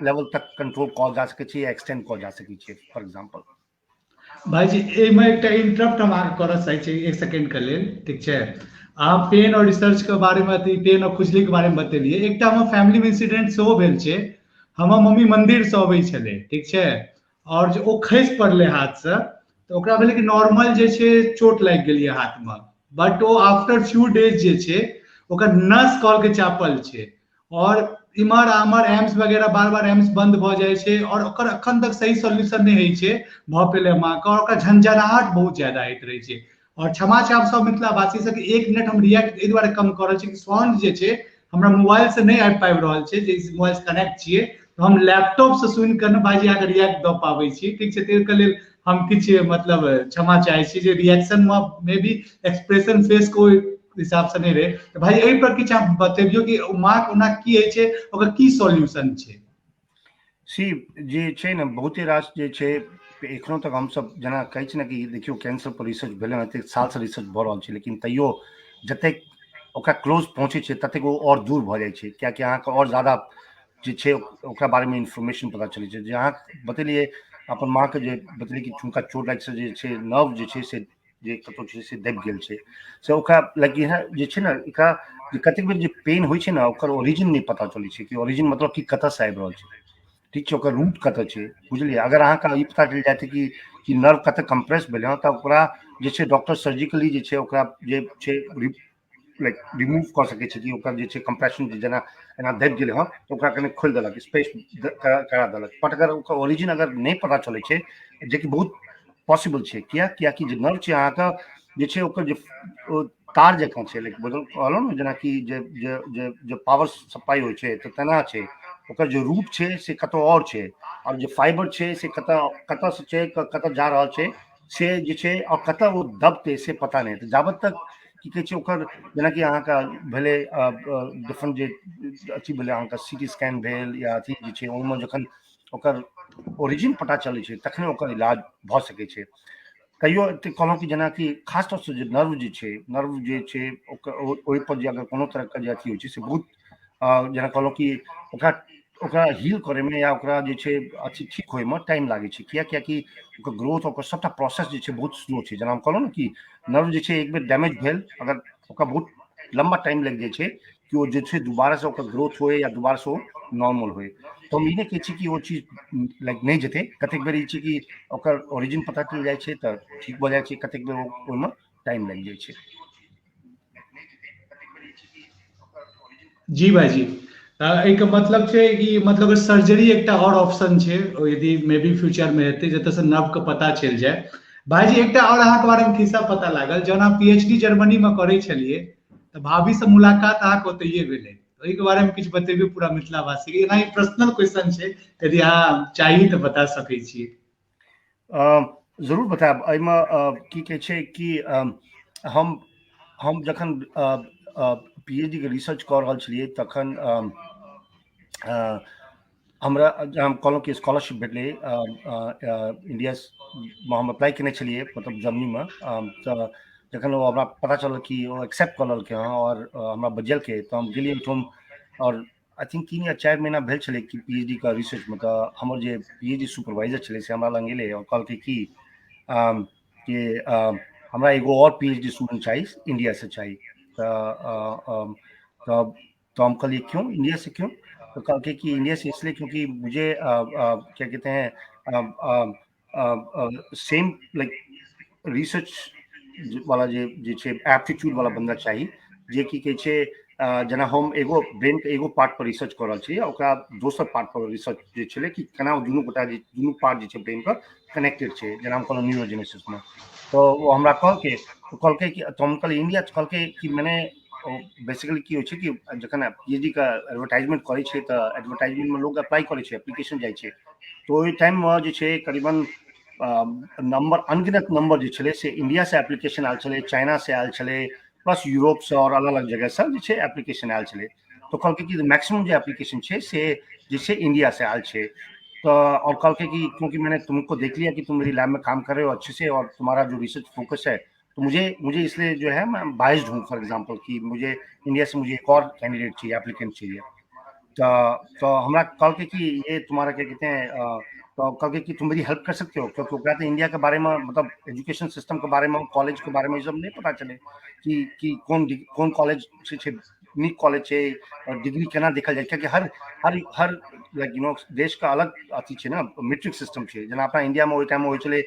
लेवल तक कंट्रोल कऽ जा सकै छै या एक्सटेंड कऽ जा सकै छै, फॉर एग्जाम्पल। भाईजी, एहिमे एकटा इंटरप्ट हम अहाँके करऽ चाहै छी एक सेकेंड के लेल, ठीक छै? अहाँ पेन और रिसर्च के बारे मे, पेन और खुजली के बारे मे बतेलियै। एकटा हमर फैमिली मे इंसिडेंट सेहो भेल छै। हमर मम्मी मंदिर से अबै छलै, ठीक छै? और जे ओ खसि पड़लै हाथ से, तऽ ओकरा भेलै कि नॉर्मल जे छै चोट लागि गेलियै हाथ मे, बट ओ आफ्टर फ्यू डेज जे छै ओकर नस कॉल के चापल छै और इम्हर आम्हर एम्स वगैरह, बार बार एम्स बंद भऽ जाइ छै और ओकर अखन तक सही सोल्यूशन नहि होइ छै भऽ पेलै माँ के। और ओकरा झंझनाहट बहुत ज्यादा होइत रहै छै। और क्षमा चाहब सब मिथिलावासी से कि एक मिनट हम रिएक्ट एहि दुआरे कम कऽ रहल छी कि साउंड जे छै हमरा मोबाइल से नहि आबि पाबि रहल छै, जे मोबाइल से कनेक्ट छियै, तऽ हम लैपटॉप से सुनि कऽ ने भाईजी अहाँके रिएक्ट दऽ पाबै छी, ठीक छै? ताहिके लेल हम किछु मतलब क्षमा चाहै छी जे रिएक्शन मे भी एक्सप्रेशन फेस को हिसाब से नहि रहै। तऽ भाई, एहि पर किछु अहाँ बतेबियौ कि माँ के ओना की होइ छै, ओकर की सॉल्यूशन छै? सी जे छै ने, बहुते रास जे छै एखनो तक हमसभ जेना कहै छी ने कि देखियौ, कैंसर पर रिसर्च भेलै हँ, एतेक सालसँ रिसर्च भऽ रहल छै, लेकिन तैयो जतेक ओकरा क्लोज पहुँचै छै, ततेक ओ आओर दूर भऽ जाइ छै, कियाकि अहाँके आओर ज्यादा जे छै ओकरा बारेमे इन्फॉर्मेशन पता चलै छै। जे अहाँ बतेलियै, अपन माँके जे बतेलियै कि हुनका चोट लागि जे छै नर्व जे छै से जे कतहु छै से दबि गेल छै, से ओकरा लाइक इएह जे छै ने, एकरा जे कतेक बेर जे पेन होइ छै ने, ओकर ओरिजिन नहि पता चलै छै कि ओरिजिन मतलब कि कतऽसँ आबि रहल छै, ठीक छै, ओकर रूट कतऽ छै, बुझलियै? अगर अहाँके ई पता चलि जायत कि नर्व कतऽ कम्प्रेस भेलै हँ, तऽ ओकरा जे छै डॉक्टर सर्जिकली जे छै ओकरा जे छै लाइक रिमूव कऽ सकै छै कि ओकर जे छै कम्प्रेशन जेना एना दबि गेलै हँ, तऽ ओकरा कनि खोलि देलक, स्पेस करा देलक। बट अगर ओकर ओरिजिन अगर नहि पता चलै छै, जेकि बहुत पॉसिबल छै, किया कियाकि जे नर्व छै अहाँके जे छै ओकर जे ओ तार जकाँ छै, लाइक बुझल कहलहुँ ने, जेनाकि जे जे जे जे पावर सप्लाई होइ छै तऽ तेना छै, ओकर जे रूट छै से कतहु आओर छै आओर जे फाइबर छै से कतऽ कतऽसँ छै, कतऽ जा रहल छै से जे छै आओर कतऽ ओ दबतै से पता नहि। तऽ जाबत तक की कहै छै ओकर जेनाकि अहाँके भेलै डिफरेंट जे अथी भेलै, अहाँके सी टी स्कैन भेल या अथी जे छै, ओहिमे जखन ओकर ओरिजिन पता चलै छै तखने ओकर इलाज भऽ सकै छै। तैयो एतेक कहलहुँ कि जेनाकि खास तौरसँ जे नर्व जे छै, नर्व जे छै ओकर ओहिपर जे अगर कोनो तरहके जे अथी होइ छै से बहुत जेना कहलहुँ कि ओकरा ओकरा हील करैमे या ओकरा जे छै अथी ठीक होइमे टाइम लागै छै। किया कियाकि ओकर ग्रोथ, ओकर सभटा प्रोसेस जे छै बहुत स्लो छै। जेना हम कहलहुँ ने कि नर्व जे छै एक बेर डैमेज भेल अगर, ओकरा बहुत लम्बा टाइम लागि जाइ छै कि ओ जे छै दोबारासँ ओकर ग्रोथ होए या दोबारासँ ओ नॉर्मल होए। तऽ हम ई नहि कहै छी कि ओ चीज लाइक नहि जेतै। कतेक बेर ई छै कि ओकर ओरिजिन पता चलि जाइ छै तऽ ठीक भऽ जाइ छै, कतेक बेर ओहिमे टाइम लागि जाइ छै। जी भाईजी, एहिके मतलब छै कि मतलब सर्जरी एकटा आओर ऑप्शन छै यदि मे बी फ्यूचर मे हेतै, जतऽ से नर्व के पता चलि जाय। भाईजी, एकटा आओर अहाँके बारे मे खिस्सा पता लागल, जहन अहाँ पीएचडी जर्मनी मे करै छलियै तऽ भाभी से मुलाकात अहाँके ओतहिए भेलै। ओहिके बारे मे किछु बतेबियौ पूरा मिथिलावासी के। एना ही पर्सनल क्वेश्चन छै, यदि अहाँ चाही तऽ बता सकै छियै। जरूर बतायब। एहिमे की कहै छै कि हम जखन पीएचडी के रिसर्च कऽ रहल छलियै तखन हमरा हम कहलहुँ कि स्कॉलरशिप भेटलै इंडियामे, हम अप्लाई केने छलियै मतलब जर्मनीमे। तऽ जखन ओ हमरा पता चलल कि ओ एक्सेप्ट कऽ लेलकै हँ आओर हमरा बजेलकै, तऽ हम गेलियै ओहिठाम। आओर I think 3 या 4 महीना भेल छलै कि पी एच डी के रिसर्चमे, तऽ हमर J P H D supervisor छलै से हमरा लग एलै आओर कहलकै कि हमरा एगो आओर पी एच डी स्टूडेंट चाही, इंडिया से चाही। तऽ हम कहलिए, "क्यों इंडिया से क्यों?" तो कहलकै कि इंडिया से इसलिए क्योंकि मुझे क्या कहते हैं, सेम लाइक रिसर्च वाला जे जे छै एप्टीट्यूड वाला बंदा चाही, जे की कहै छै जेना हम एगो ब्रेन के एगो पार्ट पर रिसर्च कऽ रहल छी, ओकरा दोसर पार्ट पर रिसर्च जे छलै कि केना ओ दुनू गोटा जे दुनू पार्ट जे छै ब्रेन के कनेक्टेड छै, जेना हम कहलहुँ न्यूरोजेनेसिसमे। तऽ ओ हमरा कहलकै, तऽ कहलकै कि, तऽ हम कहलियै इंडिया, तऽ कहलकै कि मने बेसिकली की होइ छै कि जखन पी एच डी के एडवर्टाइजमेंट करै छै तऽ एडवर्टाइजमेंटमे लोग अप्लाई करै छै, एप्लीकेशन जाइ छै। तऽ ओहि टाइममे जे छै करीबन नंबर, अनगिनत नंबर जे छलै से इंडिया से एप्लीकेशन आयल छलै, चाइना से आयल छलै, प्लस यूरोपसँ आओर अलग अलग जगहसँ जे छै एप्लीकेशन आयल छलै। तऽ कहलकै कि मैक्सिमम जे एप्लीकेशन छै से जे छै इंडिया से आयल छै। तो और कहलकै कि क्योंकि मैंने तुमको देख लिया कि तुम मेरी लैब में काम कर रहे हो अच्छे से और तुम्हारा जो रिसर्च फोकस है, तो मुझे मुझे इसलिए जो है मैं बाइस्ड हूँ, फॉर एग्जाम्पल, कि मुझे इंडिया से मुझे एक और कैंडिडेट चाहिए, एप्लीकेंट चाहिए। तो हमरा कहलकै कि ये तुम्हारा क्या कहते हैं, तो कहलकै कि तुम मेरी हेल्प कर सकते हो, क्योंकि ओकरा तो इंडिया के बारे में, मतलब एजुकेशन सिस्टम के बारे में, कॉलेज के बारे में ई सब नहीं पता चले कि कोन कोन कॉलेज छै नीक कॉलेज छै और डिग्री केना देखल जाय, कियाकि हर हर हर लाइक you know देश के अलग अथी छै ने, मेट्रिक सिस्टम छै। जेना अपना इंडिया मे ओहि टाइम मे होइ छलै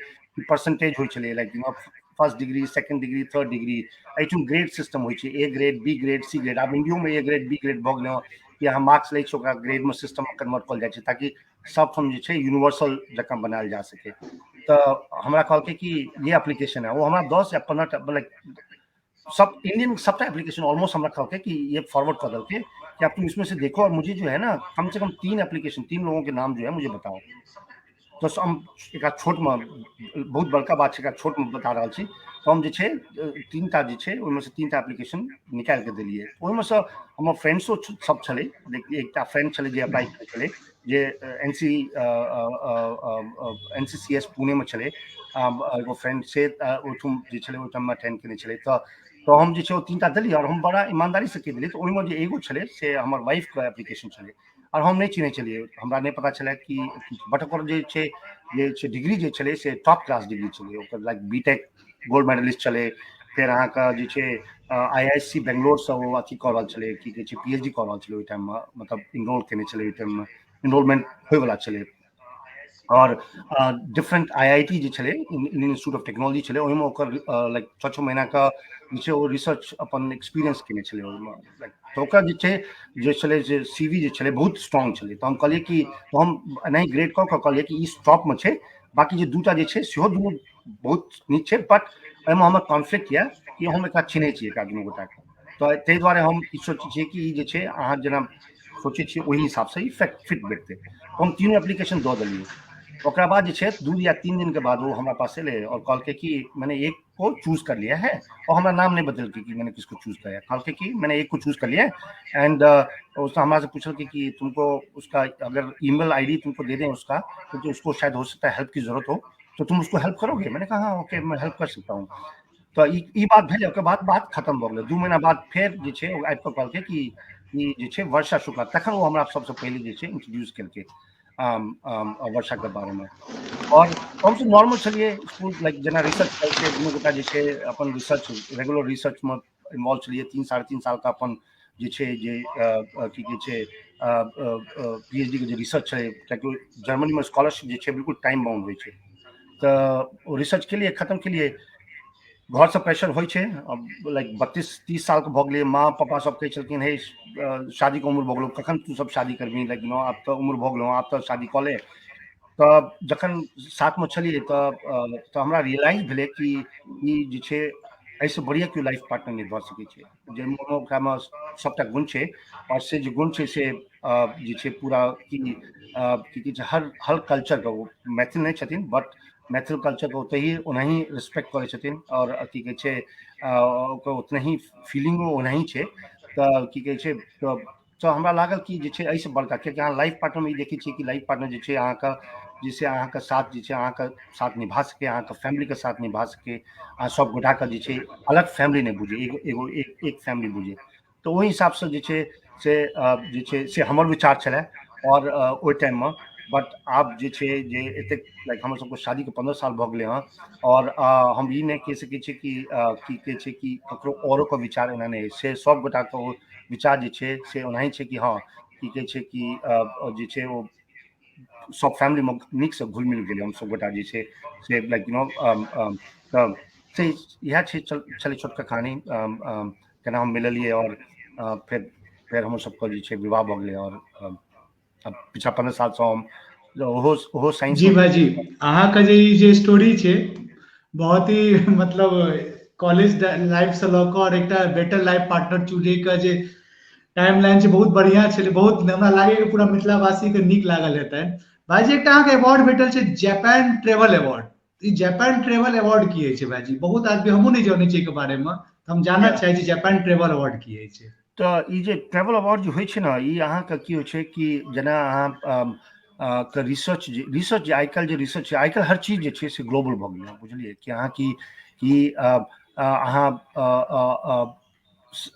परसेंटेज होइ छलै, like you know first degree, second degree, third degree. एहिठाम ग्रेड सिस्टम होइ छै, A grade, B grade, C grade. आब इंडियोमे ए ग्रेड, बी ग्रेड भऽ गेलै हँ कि अहाँ मार्क्स लै छै ओकरा ग्रेडमे सिस्टममे कन्वर्ट कयल जाइ छै, ताकि सब ठाम जे छै यूनिवर्सल जकाँ बनायल जा सके। तऽ हमरा कहलकै कि ये एप्लीकेशन है। ओ हमरा 10 या 15 टा लाइक सब इंडियन सबटा एप्लीकेशन ऑलमोस्ट हमरा कहलकै कि ये फॉरवर्ड कर देलकै कि आप तुम इसमें से देखो और मुझे जो है ना कम से कम तीन एप्लीकेशन, तीन लोगों के नाम जो है मुझे बताओ। तऽ हम एकरा छोटमे, बहुत बड़का बात छै, एकरा छोटमे बता रहल छी। तऽ हम जे छै तीन टा जे छै ओहिमे से तीन टा एप्लीकेशन निकालि कऽ देलियै। ओहिमे से हमर फ्रेंड्सो सब छलै। एकटा फ्रेंड छलै जे अप्लाई केने छलै। जे N C N C C S पुणेमे छलै, एगो फ्रेंड से ओहिठाम जे छलै ओहिठाम अटेंड केने छलै। तऽ हम जे छै ओ 3टा देलियै आओर हम बड़ा ईमानदारीसँ कहि देलियै। तऽ ओहिमे जे एगो छलै से हमर वाइफके एप्लीकेशन छलै आओर हम नहि चिन्है छलियै, हमरा नहि पता छलै कि, बट ओकर जे छै डिग्री जे छलै से टॉप क्लास डिग्री छलै ओकर, like B tech gold medalist छलै। फेर अहाँके जे छै आई I C बेंगलोरसँ ओ अथी कऽ रहल छलै, की कहै छै, पी एच डी कऽ रहल छलै ओहि टाइममे, मतलब इनरोल केने छलै, ओहि टाइममे इनरोलमेंट होइवला छलै। आओर डिफरेंट I I T जे छलै, इंडियन इंस्टीट्यूट ऑफ टेक्नोलॉजी छलै, ओहिमे ओकर लाइक 6-6 महीनाके जे छै ओ रिसर्च अपन एक्सपीरियंस केने छलै ओहिमे। लाइक तऽ ओकर जे छै जे छलै जे सी वी जे छलै बहुत स्ट्रॉंग छलै। तऽ हम कहलियै कि, तऽ हम एनाही ग्रेड कऽ कऽ कहलियै कि ई टॉपमे छै, बाँकी जे 2टा जे छै सेहो दुनू बहुत नीक छै, बट एहिमे हमर कॉन्फ्लिक्ट यऽ कि हम एकरा चिन्है छियै एकरा दुनू गोटाके। तऽ ताहि दुआरे हम ई सोचै छियै कि ई जे छै अहाँ जेना सोचै छियै ओहि हिसाबसँ ई फिट बैठतै। हम तीनू एप्लीकेशन दऽ देलियै। ओकरा बाद जे छै 2 या 3 दिनके बाद ओ हमरा पास एलै आओर कहलकै कि मैंने एक को चूज कर लिया है। और हमरा नाम नहीं बदलकै कि मैंने किसको चूज किया। कहलकै कि मैंने एक को चूज कर लिया है एंड उसने हमरा से पूछलकै कि तुमको उसका अगर ईमेल आईडी तुमको दे दें उसका तो उसको शायद हो सकता है हेल्प की जरूरत हो, तो तुम उसको हेल्प करोगे? मैंने कहा, हाँ, ओके, मैं हेल्प कर सकता हूँ। तऽ ई बात भेलै। ओकर बाद बात खतम भऽ गेलै। 2 महीना बाद फेर जे छै ओ आबि कऽ कहलकै कि ई जे छै वर्षा शुक्ला। तखन ओ हमरा सबसँ पहिले जे छै इंट्रोड्यूस केलकै वर्षाके बारेमे। आओर हमसब नॉर्मल छलियै, इसकुल लाइक जेना रिसर्च करै छै, दुनू गोटा जे छै अपन रिसर्च, रेगुलर रिसर्चमे इन्वॉल्व छलियै। 3-3.5 सालके अपन जे छै जे की कहै छै पी एच डी के जे रिसर्च छलै, कियाकि जर्मनीमे स्कॉलरशिप जे छै बिल्कुल टाइम बाउंड होइ छै। तऽ ओ रिसर्च केलियै, खतम केलियै। घरसँ प्रेशर होइ छै, लाइक 32-30 सालके भऽ गेलियै। माँ पापा सब कहै छलखिन, हे, शादीके उम्र भऽ गेलौ, कखन तू सब शादी करबही? लाइक नो, आब तऽ उम्र भऽ गेलौ, आब तऽ शादी कऽ ले। तऽ जखन साथमे छलियै तऽ हमरा रियलाइज भेलै कि ई जे छै एहिसँ बढ़िआँ केओ लाइफ पार्टनर नहि भऽ सकै छै, जाहिमे ओकरामे सभटा गुण छै। आओर से जे गुण छै से जे छै पूरा कि की कहै छै हर हर कल्चरके, ओ मैथिल नहि छथिन बट मैथिल कल्चरके ओतहि ओनाही रिस्पेक्ट करै छथिन आओर की कहै छै ओकर उतना ही फीलिंगो ओनाही छै। तऽ की कहै छै, तऽ हमरा लागल कि जे छै एहिसँ बड़का, कियाकि अहाँ लाइफ पार्टनरमे ई देखै छियै कि लाइफ पार्टनर जे छै अहाँके जे छै अहाँके साथ जे छै अहाँके साथ निभा सकै, अहाँके फैमिलीके साथ निभा सकै, अहाँ सब गोटाके जे छै अलग फैमिली नहि बुझै, एगो एगो एक एक फैमिली बुझै। तऽ ओहि हिसाबसँ जे छै से जे छै से हमर विचार छलै आओर ओहि टाइममे। बट आब जे छै जे एतेक लाइक हमर सबके शादीके 15 साल भऽ गेलै हँ आओर हम ई नहि कहि सकै छियै कि की कहै छै कि ककरो औरोके विचार एना नहि अछि। से सब गोटाके ओ विचार जे छै से ओनाही छै कि हँ, की कहै छै कि जे छै ओ सब फैमिलीमे नीकसँ घुलि मिल गेलै हम सब गोटा जे छै से लाइक you know. तऽ से इएह छै छलै छोटका कहानी, केना हम मिललियै आओर फेर फेर हमर सबके जे छै विवाह भऽ गेलै आओर अब पिछला 15 सालसँ हम ओहो ओहो साइंस जी भाईजी, अहाँके जे ई जे स्टोरी छै बहुत ही मतलब कॉलेज लाइफ से लऽ कऽ और एकटा बेटर लाइफ पार्टनर चुनै के जे टाइम लाइन छै, बहुत बढ़िया छलै। बहुत हमरा लागैए कि पूरा मिथिलावासी के नीक लागल हेतै। भाईजी, एकटा अहाँके अवार्ड भेटल छै, जापान ट्रेवल अवार्ड। ई जापान ट्रेवल अवार्ड की होइ छै भाईजी? बहुत आदमी, हमहूँ नहि जानै छियै एहिके बारे मे, तऽ हम जानऽ चाहै छी जापान ट्रेवल अवार्ड की होइ छै। तऽ ई जे ट्रेवल अवार्ड जे होइ छै ने, ई अहाँके की होइ छै कि जेना अहाँ के रिसर्च जे आइकाल्हि जे रिसर्च छै, आइकाल्हि हर चीज जे छै से ग्लोबल भऽ गेलै, बुझलियै? कि अहाँ की कि अहाँ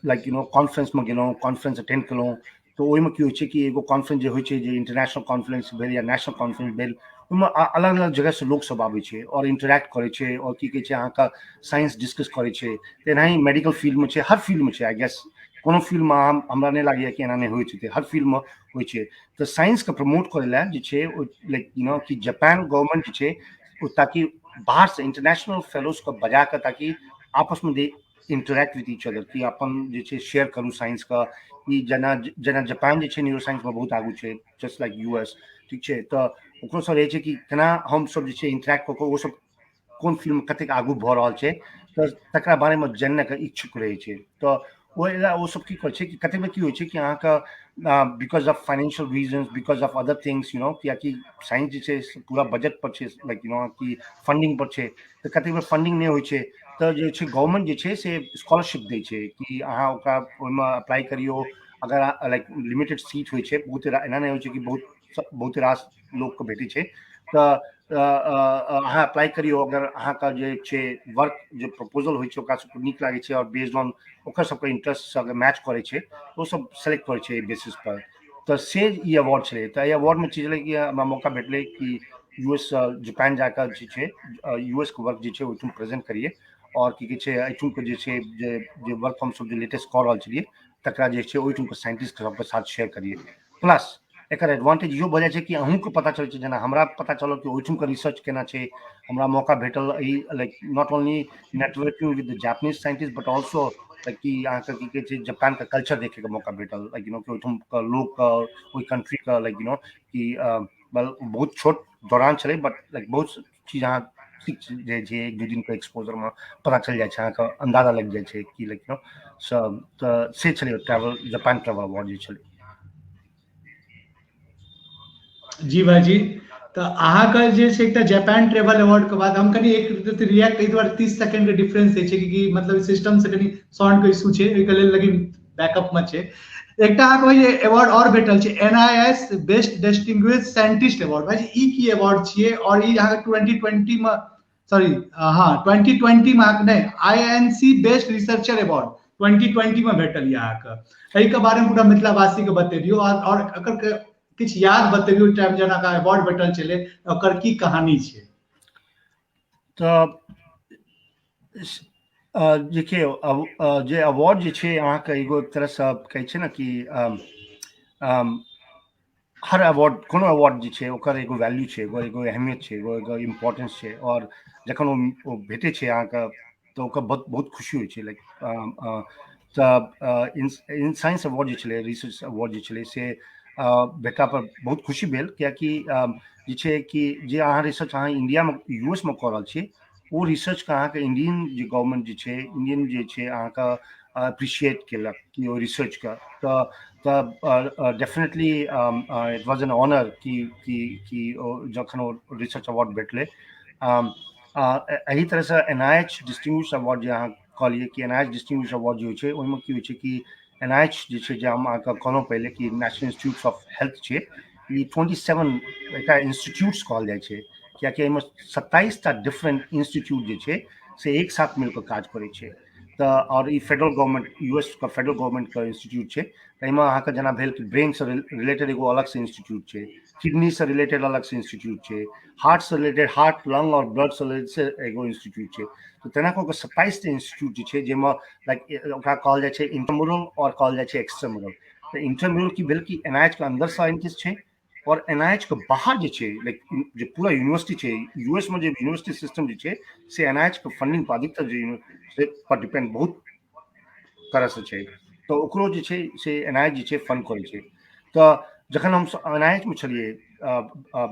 लाइक you know कॉन्फ्रेंसमे गेलहुँ, कॉन्फ्रेंस अटेंड केलहुँ, तऽ ओहिमे की होइ छै कि एगो कॉन्फ्रेंस जे होइ छै, जे इंटरनेशनल कॉन्फ्रेंस भेल या नेशनल कॉन्फ्रेंस भेल, ओहिमे अलग अलग जगहसँ लोकसभ आबै छै आओर इंटरेक्ट करै छै आओर की कहै छै अहाँके साइंस डिस्कस करै छै। तेनाही मेडिकल फील्डमे छै, हर फील्डमे छै। I guess कोनो फील्डमे हमरा नहि लागैए कि एना नहि होइत हेतै, हर फील्डमे होइ छै। तऽ साइंसके प्रमोट करै लए जे छै ओ लाइक you know कि जापान गवर्नमेंट जे छै ओ ताकि बाहरसँ इंटरनेशनल फेलोजके बजा कऽ ताकि आपसमे they interact with each other, कि अपन जे छै शेयर करू साइंसके। ई जेना जेना जापान जे छै न्यूरो साइंसमे बहुत आगू छै, जस्ट लाइक यू एस, ठीक छै? तऽ ओकरो सब रहै छै कि केना हमसब जे छै इंटरेक्ट कऽ कऽ ओ सब कोन फील्डमे कतेक आगू भऽ रहल छै, तऽ तकरा बारेमे जानैके इच्छुक रहै छै। तऽ ओहि लए ओ सब की करै छै कि कतेक बेर की होइ छै कि अहाँके because of financial reasons, because of other things, you know, कियाकि साइंस जे छै पूरा बजट पर छै, लाइक you know कि फंडिंग पर छै, तऽ कतेक बेर फंडिंग नहि होइ छै, तऽ जे छै गवर्नमेंट जे छै से स्कॉलरशिप दै छै कि अहाँ ओकरा ओहिमे अप्लाई करियौ। अगर लाइक लिमिटेड सीट होइ छै, बहुत एना नहि होइ छै कि बहुत बहुत रास लोकके भेटै छै। तऽ अहाँ अप्लाई करियौ, अगर अहाँके जे छै वर्क जे प्रपोजल होइ छै ओकरा सबके नीक लागै छै और बेस्ड ऑन ओकर सबके इंटरेस्ट अगर मैच करै छै तऽ ओ सब सेलेक्ट करै छै एहि बेसिस पर। तऽ से ई अवार्ड छलै। तऽ एहि अवार्डमे चीज छलै कि हमरा मौका भेटलै कि यूएस जापान जाकऽ जे छै यूएस के वर्क जे छै ओहिठाम प्रेजेंट करियै और की कहै छै एहिठामके जे छै जे जे वर्क हमसब जे लेटेस्ट कऽ रहल छलियै तकरा जे छै ओहिठामके साइंटिस्ट सबके साथ शेयर करियै। प्लस एकर एडवांटेज इहो भऽ जाइ छै कि अहूँके पता चलै छै, जेना हमरा पता चलल कि ओहिठामके रिसर्च केना छै, हमरा मौका भेटल एहि like not only networking with the Japanese scientist but also like कि अहाँके की कहै छै जापानके कल्चर देखैके मौका भेटल, लाइक you know कि ओहिठामके लोकके ओहि कंट्रीके लाइक you know कि बहुत छोट दौरान छलै बट लाइक बहुत चीज अहाँ सीख जाइ छै, एक दू दिनके एक्सपोजरमे पता चलि जाइ छै, अहाँके अन्दाजा लागि जाइ छै कि लाइक you know तऽ से छलै ट्रैवल, जापान ट्रैवल अवार्ड जे छलै। जी भाईजी, तऽ अहाँके जे छै एकटा जापान ट्रेवल अवार्ड के बाद हम कनि एक रिएक्ट एहि दुआरे 30 सेकंड के डिफरेंस होइ छै कि मतलब सिस्टम से कनि साउंड के इशू छै, ओहिके लेल लेकिन बैकअप मे छै। एकटा अहाँके भाई अवार्ड और भेटल छै NIS best distinguished scientist award. भाई ई की अवार्ड छियै और ई अहाँके 2020 में सॉरी हाँ 2020 में अहाँके नहि INC best researcher award 2020 में भेटल यऽ अहाँके। एहिके बारे में पूरा मिथिलावासी के बतेबियौ और एकर किछु याद बतेबियौ टाइम जेना अवार्ड भेटल छलै ओकर की कहानी छै। तऽ देखियौ जे अवार्ड जे छै अहाँके एगो एक तरहसँ कहै छै ने कि हर अवार्ड कोनो अवार्ड जे छै ओकर एगो वैल्यू छै, एगो एगो अहमियत छै, एगो एगो इम्पोर्टेंस छै और जखन ओ भेटै छै अहाँके तऽ ओकर बहुत बहुत खुशी होइ छै। लाइक तऽ इन साइंस अवार्ड जे छलै, रिसर्च अवार्ड जे छलै से भेटला पर बहुत खुशी भेल, कियाकि जे छै कि जे अहाँ रिसर्च अहाँ इंडियामे यूएसमे कऽ रहल छी ओ रिसर्चके अहाँके इंडियन जे गवर्नमेंट जे छै इंडियन जे छै अहाँके अप्रिशिएट केलक कि ओ रिसर्चके, तऽ definitely it was an honour कि कि कि ओ जखन ओ रिसर्च अवार्ड भेटलै। एहि तरहसँ NIH distinguish award जे अहाँ कहलियै कि NIH distinguish award जे होइ छै ओहिमे की होइ छै कि NIH जे छै जे हम अहाँके कहलहुँ पहिले कि नेशनल इंस्टीट्यूट ऑफ हेल्थ छै, ई 27 एकटा इंस्टीट्यूट्स कहल जाइ छै, कियाकि एहिमे 27टा डिफरेंट इंस्टीट्यूट जे छै से एक साथ मिलकर काज करै छै। तऽ और ई फेडरल गवर्नमेंट यूएस के फेडरल गवर्नमेंट के इंस्टीट्यूट छै। एहिमे अहाँके जेना भेल कि ब्रेन से रिलेटेड एगो अलग से इंस्टीट्यूट छै, किडनी से रिलेटेड अलग से इंस्टीट्यूट छै, हार्ट से रिलेटेड हार्ट लंग और ब्लड से रिलेटेड एगो इंस्टीट्यूट छै। तऽ तेना कऽ कऽ 27टा इंस्टीट्यूट जे छै जाहिमे लाइक ओकरा कहल जाइ छै इंटरम्यूरल और कहल जाइ छै एक्स्ट्राम्यूरल। तऽ इंटरम्यूरल की भेल कि NIH के अंदर साइंटिस्ट छै और NIH के बाहर जे छै लाइक जे पूरा यूनिवर्सिटी छै यूएस में जे यूनिवर्सिटी सिस्टम जे छै से NIH के फंडिंग पर अधिकतर जे से पर डिपेंड बहुत तरह से छै। तऽ ओकरो जे छै से NIH जे छै फंड करै छै। तऽ जखन हम NIH में छलियै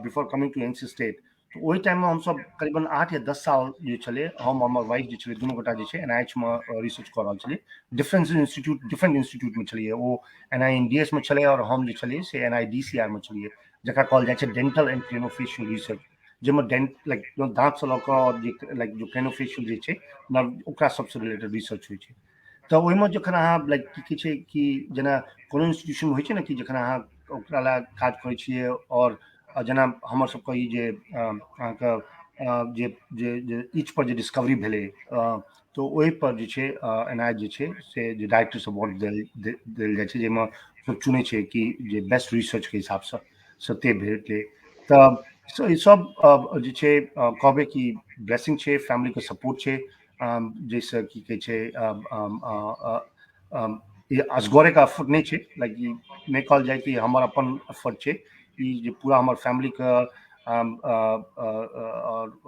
before coming to NC state, तऽ ओहि टाइममे हमसब करीबन 8 या 10 साल जे छलै हम हमर वाइफ जे छलै दुनू गोटा जे छै NIH मे रिसर्च कऽ रहल छलियै। डिफरेंट इंस्टीट्यूट मे छलियै, ओ NINDS मे छलै और हम जे छलियै से NIDCR मे छलियै, जकरा कहल जाइ छै डेंटल एंड क्रेनोफेशियल रिसर्च, जाहिमे डेंट लाइक दाँतसँ लऽ कऽ और जे लाइक जो क्रेनोफेशियल जे छै ओकरा सबसँ रिलेटेड रिसर्च होइ छै। तऽ ओहिमे जखन अहाँ लाइक की कहै छै कि जेना कोनो इंस्टीट्यूशन होइ छै ने कि जखन अहाँ ओकरा लए काज करै छियै और जेना हमर सबके ई जे अहाँके जे जे जे ईच पर जे डिस्कवरी भेलै तऽ ओहिपर जे छै NIH जे छै से जे डायरेक्टर्स अवार्ड देल जाइ छै, जाहिमे सब चुनै छै कि जे बेस्ट रिसर्चके हिसाबसँ सत्य भेटलै। तऽ ई सब जे छै कहबै कि ब्लेसिंग छै, फैमिलीके सपोर्ट छै, जाहिसँ की कहै छै ई असगरेके एफर्ट नहि छै, लाइक ई नहि कहल जाय कि हमर अपन एफर्ट छै, ई जे पूरा हमर फैमिलीके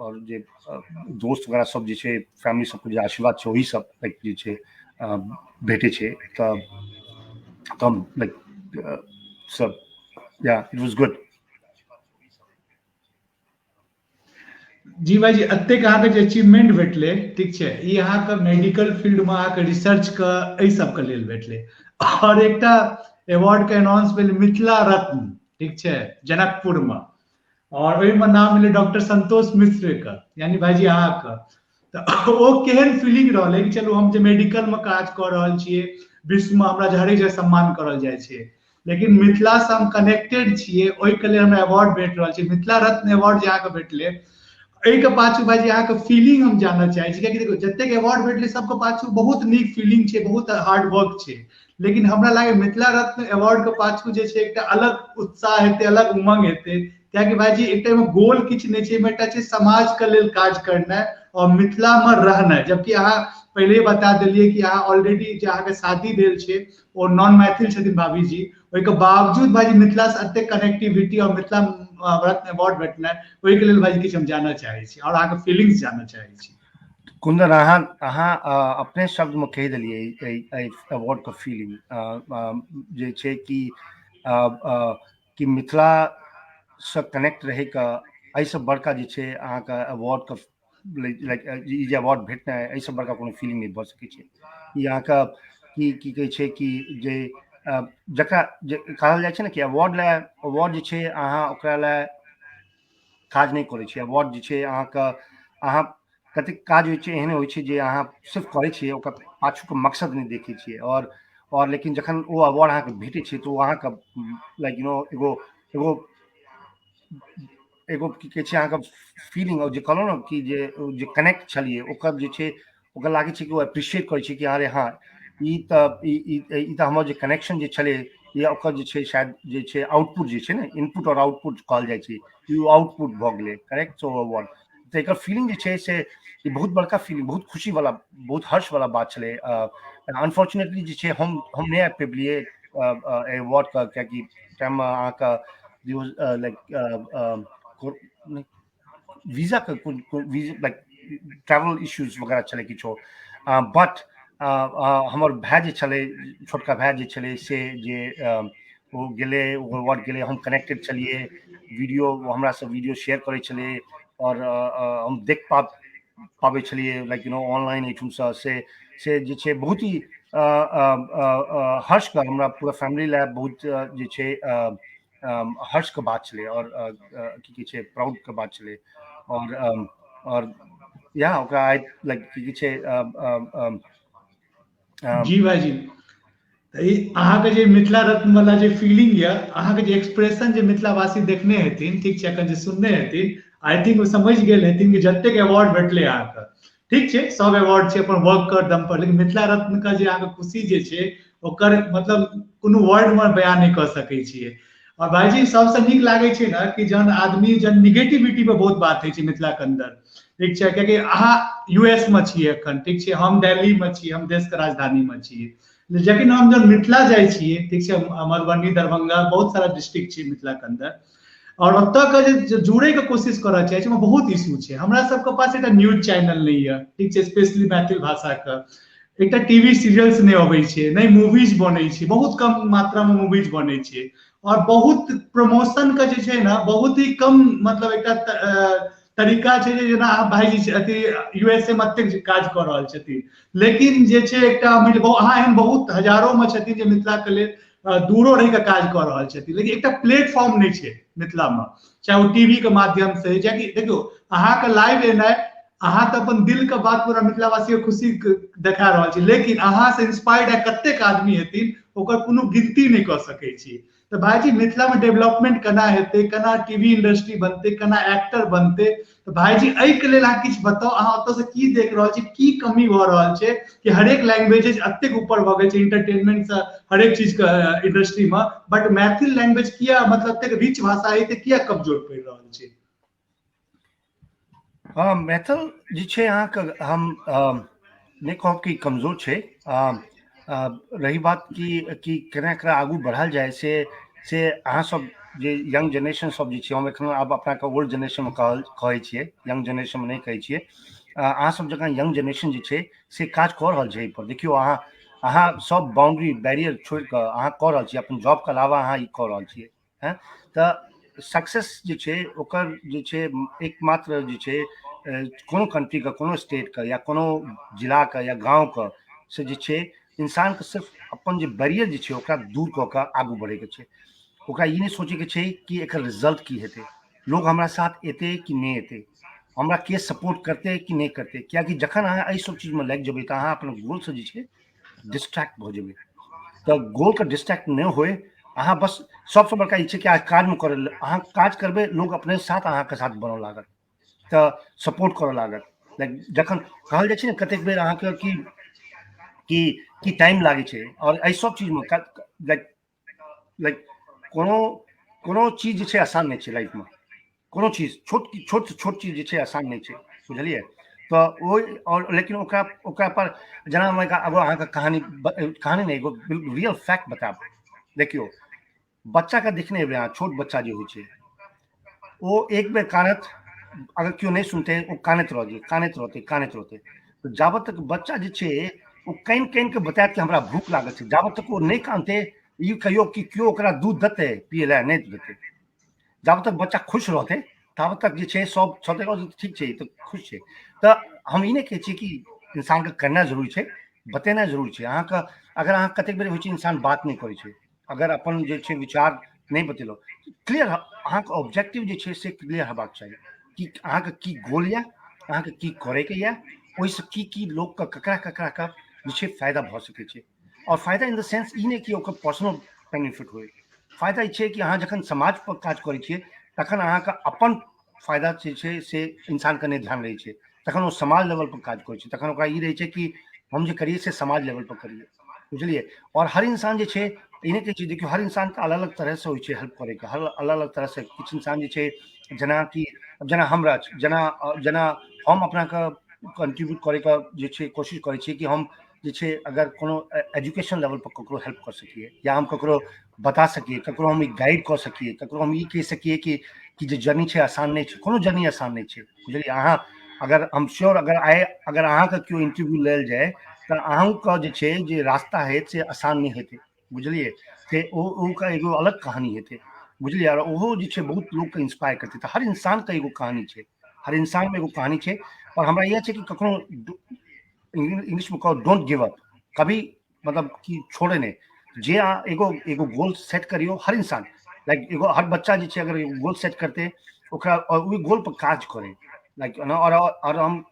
और जे दोस्त वगैरह सब जे छै फैमिली सबके जे आशीर्वाद छै ओही सब लाइक जे छै भेटै छै। तऽ हम लाइक सब या it was good. जी भाईजी, एतेक अहाँके जे अचीवमेंट भेटलै, ठीक छै, ई अहाँके मेडिकल फील्ड में अहाँके रिसर्च के एहि सबके लेल भेटलै। और एकटा अवार्ड के अनाउंस भेल मिथिला रत्न, ठीक छै, जनकपुर में, और ओहिमे नाम मिले डॉक्टर संतोष मिश्र के, यानी भाईजी अहाँके। तऽ ओ केहन फीलिंग रहलै कि चलू हम जे मेडिकल में काज कऽ रहल छियै, विश्व में हमरा हरेक जगह सम्मान करल जाइ छै, लेकिन मिथिला से हम कनेक्टेड छियै, ओहिके लेल हमरा अवार्ड भेट रहल छै। मिथिला रत्न अवार्ड जे अहाँके भेटलै, एहिके पाछू भाईजी अहाँके फीलिंग हम जानऽ चाहै छी, कियाकि देखियौ जतेक अवार्ड भेटलै सबके पाछू बहुत नीक फीलिंग छै, बहुत हार्ड वर्क छै, लेकिन हमरा लागै मिथिला रत्न अवार्ड के पाछू जे छै एकटा अलग उत्साह हेतै, अलग उमंग हेतै, कियाकि भाईजी एकटा एहिमे गोल किछु नहि छै, एहिमे एकटा छै समाज के लेल काज करनाइ और मिथिला में रहनाइ। जबकि अहाँ पहिले बता देलियै कि अहाँ ऑलरेडी जे अहाँके शादी भेल छै ओ नॉन मैथिल छथिन भाभी जी, ओहिके बावजूद भाईजी मिथिला से एतेक कनेक्टिविटी और मिथिला रत्न अवार्ड भेटनाइ, ओहिके लेल भाईजी किछु हम जानऽ चाहै छी और अहाँके फीलिंग्स जानऽ चाहै छी। कुंदन, अहाँ अहाँ अपने शब्दमे कहि देलियै एहि अवार्डके फीलिंग जे छै कि मिथिलासँ कनेक्ट रहैके एहिसँ बड़का जे छै अहाँके अवार्डके लाइक ई जे अवार्ड भेटनाइ, एहिसँ बड़का कोनो फीलिंग नहि भऽ सकै छै। ई अहाँके की की कहै छै कि जे जकरा जे कहल जाइ छै ने कि अवार्ड लए, अवार्ड जे छै अहाँ ओकरा लए काज नहि करै छियै। अवार्ड जे छै अहाँके, अहाँ कतेक काज होइ छै एहन होइ छै जे अहाँ सिर्फ करै छियै, ओकर पाछूके मकसद नहि देखै छियै। आओर लेकिन जखन ओ अवार्ड अहाँके भेटै छै तऽ ओ अहाँके लाइक you know एगो एगो एगो की कहै छै अहाँके फीलिंग, जे कहलहुँ ने कि जे जे कनेक्ट छलियै ओकर जे छै, ओकर लागै छै कि ओ अप्रिशिएट करै छै कि अरे हँ, ई तऽ ई ई तऽ हमर जे कनेक्शन जे छलै या ओकर जे छै शायद जे छै आउटपुट जे छै ने, इनपुट आओर आउटपुट कहल जाइ छै, ई आउटपुट भऽ गेलै करेक्ट। सो अवार्ड तऽ एकर फीलिंग जे छै से ई बहुत बड़का फीलिंग, बहुत खुशीवला, बहुत हर्षवला बात छलै। अनफॉर्चुनेटली जे छै हम नहि आबि पेलियै अवार्डके, कियाकि टाइममे अहाँके लाइक वीजाके लाइक ट्रैवल इश्यूज वगैरह छलै किछो। बट हमर भाय जे छलै, छोटका भाय जे छलै, से जे ओ गेलै, ओ अवार्ड गेलै। हम कनेक्टेड छलियै, वीडियो हमरासँ वीडियो शेयर करै छलै आओर हम देख पाबै छलियै लाइक you know online एहिठुमसँ। से जे छै बहुत ही हर्षके, हमरा पूरा फैमिली लए बहुत जे छै हर्षके बात छलै आओर की कहै छै प्राउडके बात छलै। आओर या ओकरा आइ लाइक की कहै छै। जी भाईजी, तऽ ई अहाँके जे मिथिला रत्न वाला जे फीलिंग यऽ, अहाँके जे एक्सप्रेशन जे मिथिलावासी देखने हेथिन, ठीक छै, एखन जे सुनने हेथिन, I think ओ समझि गेल हेथिन कि जतेक अवार्ड भेटलै अहाँके, ठीक छै, सब अवार्ड छै अपन वर्क के दम पर, लेकिन मिथिला रत्न के जे अहाँके खुशी जे छै ओकर मतलब कोनो वर्ड मे बयान नहि कऽ सकै छियै। और भाईजी सबसँ नीक लागै छै ने कि जहन आदमी जहन निगेटिविटी पर बहुत बात होइ छै मिथिला के अंदर, ठीक छै, कियाकि अहाँ यूएस मे छियै एखन, ठीक छै, हम दिल्ली मे छी, हम देश के राजधानी मे छियै, लेकिन हम जब मिथिला जाइ छियै, ठीक छै, मधुबनी, दरभंगा, बहुत सारा डिस्ट्रिक्ट छै मिथिला के अंदर, और ओतऽ के जे जुड़े के कोशिश करऽ चाहै छै, ओहिमे बहुत इशू छै। हमरा सबके पास एकटा न्यूज चैनल नहि यऽ, ठीक छै, स्पेशली मैथिल भाषा के एकटा टीवी सीरियल्स नहि अबै छै, नहि मूवीज बनै छै, बहुत कम मात्रा मे मूवीज बनै छै, और बहुत प्रमोशन के जे छै ने बहुत ही कम मतलब एकटा तरीका छै जे जेना अहाँ भाईजी अथी यूएसए मे एतेक काज कऽ रहल छथिन, लेकिन जे छै एकटा अहाँ एहन बहुत हजारो मे छथिन जे मिथिला के लेल दूरो रहि कऽ काज कऽ रहल छथिन, लेकिन एकटा प्लेटफॉर्म नहि छै मिथिला मे, चाहे ओ टीवी के माध्यम से, कियाकि देखियौ अहाँके लाइव एनाइ, अहाँ तऽ अपन दिल के बात पूरा मिथिलावासी के खुशी देखा रहल छी, लेकिन अहाँ से इंस्पायर्ड है कतेक आदमी हेथिन ओकर कोनो गिनती नहि कऽ सकै छी। तऽ भाईजी मिथिला में डेवलपमेंट केना हेतै, केना टीवी इंडस्ट्री बनतै, केना एक्टर बनतै, तऽ भाईजी एहिके लेल अहाँ किछु बताउ, अहाँ ओतऽ से की देख रहल छी, की कमी भऽ रहल छै कि हरेक लैंग्वेजेज एतेक ऊपर भऽ गेल छै इंटरटेनमेंट से हरेक चीज के इंडस्ट्री में, बट मैथिल लैंग्वेज किया मतलब एतेक रिच भाषा है तऽ किया कमजोर पड़ि रहल छै? हँ, मैथिल जे छै अहाँके हम नहि कहब कि कमजोर छै। रही बात कि केना एकरा आगू बढ़ायल जाय, से अहाँ सब जे यंग जेनरेशन सब जे छै, हम एखनो आब अपनाके ओल्ड जेनरेशनमे कहै छियै, यंग जेनरेशनमे नहि कहै छियै। अहाँ सब जकाँ यंग जेनरेशन जे छै से काज कऽ रहल छै एहिपर। देखियौ, अहाँ सब बाउंड्री बैरियर छोड़ि कऽ अहाँ कऽ रहल छियै, अपन जॉबके अलावा अहाँ ई कऽ रहल छियै। हँ, तऽ सक्सेस जे छै ओकर जे छै एकमात्र जे छै कोनो कंट्रीके, कोनो स्टेटके या कोनो जिलाके या गाँवके से जे छै इंसानके सिर्फ अपन जे बैरियर जे छै ओकरा दूर कऽ कऽ आगू बढ़ैके छै। ओकरा ई नहि सोचैके छै कि एकर रिजल्ट की हेतै, लोग हमरा साथ एतै कि नहि एतै, हमरा के सपोर्ट करतै कि नहि करतै, कियाकि जखन अहाँ एहि सब चीजमे लागि जेबै तऽ अहाँ अपन गोलसँ जे छै डिस्ट्रैक्ट भऽ जेबै। तऽ गोलके डिस्ट्रैक्ट नहि होय, अहाँ बस सबसँ बड़का ई छै कि अहाँ काजमे करै अहाँ काज करबै, लोक अपने साथ अहाँके साथ बनऽ लागत, तऽ सपोर्ट करऽ लागत। लाइक जखन कहल जाइ छै ने कतेक बेर अहाँके कि कि कि टाइम लागै छै, आओर एहि सब चीजमे लाइक लाइक कोनो कोनो चीज जे छै आसान नहि छै लाइफमे, कोनो चीज छोट छोट से छोट चीज जे छै आसान नहि छै, बुझलियै? तऽ ओहि आओर लेकिन ओकरा ओकरा पर जेना हम एगो अहाँके कहानी, कहानी नहि, एगो रियल फैक्ट बतायब। देखियौ, बच्चाके देखने हेबै अहाँ, छोट बच्चा जे होइ छै ओ एक बेर कानत, अगर केओ नहि सुनतै ओ कानैत रह जाय, कानैत रहतै, कानैत रहतै। तऽ जाबत तक बच्चा जे छै ओ कानि कानि कऽ बतायत कि हमरा भूख लागल छै, जाबत तक ओ नहि कानतै, ई कहियौ कि केओ ओकरा दूध देतै पियै लए? नहि देतै। जाबत तक बच्चा खुश रहतै ताबत तक जे छै सब छतै, ठीक छै, तऽ खुश छै। तऽ हम ई नहि कहै छियै कि इंसानके करनाइ जरूरी छै, बतेनाइ जरूरी छै। अहाँके अगर अहाँ कतेक बेर होइ छै इंसान बात नहि करै छै, अगर अपन जे छै विचार नहि बतेलहुँ क्लियर, अहाँके ऑब्जेक्टिव जे छै से क्लियर हेबाक चाही कि अहाँके की गोल यऽ, अहाँके की करैके यऽ, ओहिसँ की की लोकके ककरा ककरा के जे छै फायदा भऽ सकै छै। आओर फायदा इन the sense ई नहि कि ओकर पर्सनल बेनिफिट होइ, फायदा ई छै कि अहाँ जखन समाज पर काज करै छियै तखन अहाँके अपन फायदा जे छै से इंसानके नहि ध्यान रहै छै, तखन ओ समाज लेवल पर काज करै छै, तखन ओकरा ई रहै छै कि हम जे करियै से समाज लेवल पर करियै, बुझलियै? आओर हर इंसान जे छै ई नहि कहै छै, देखियौ हर इंसानके अलग अलग तरहसँ होइ छै हेल्प करैके, हर अलग अलग तरहसँ। किछु इंसान जे छै जेनाकि जेना हमरा जेना जेना हम अपनाके कंट्रीब्यूट करैके जे छै कोशिश करै छियै कि हम जे छै अगर कोनो एजुकेशन लेवल पर ककरो हेल्प कऽ सकियै, या हम ककरो बता सकियै, ककरो हम गाइड कऽ सकियै, ककरो हम ई कहि सकियै कि जे जर्नी छै आसान नहि छै, कोनो जर्नी आसान नहि छै, बुझलियै? अहाँ अगर हम श्योर अगर आइ अगर अहाँके केओ इंटरव्यू लेल जाय तऽ अहूँके जे छै जे रास्ता हैत से आसान नहि हेतै, बुझलियै? से ओ ओकर एगो अलग कहानी हेतै, बुझलियै? आओर ओहो जे छै बहुत लोकके इंस्पायर करतै। तऽ हर इंसानके एगो कहानी छै, हर इंसानमे एगो कहानी छै। आओर हमरा इएह छै कि कखनो इंग्लिशमे कहू don't give up, कभी मतलब कि छोड़े नहि, जे अहाँ एगो एगो गोल सेट करियौ। हर इंसान लाइक एगो हर बच्चा जे छै अगर एगो गोल सेट करतै ओकरा आओर ओहि गोल पर काज करै लाइक, आओर हम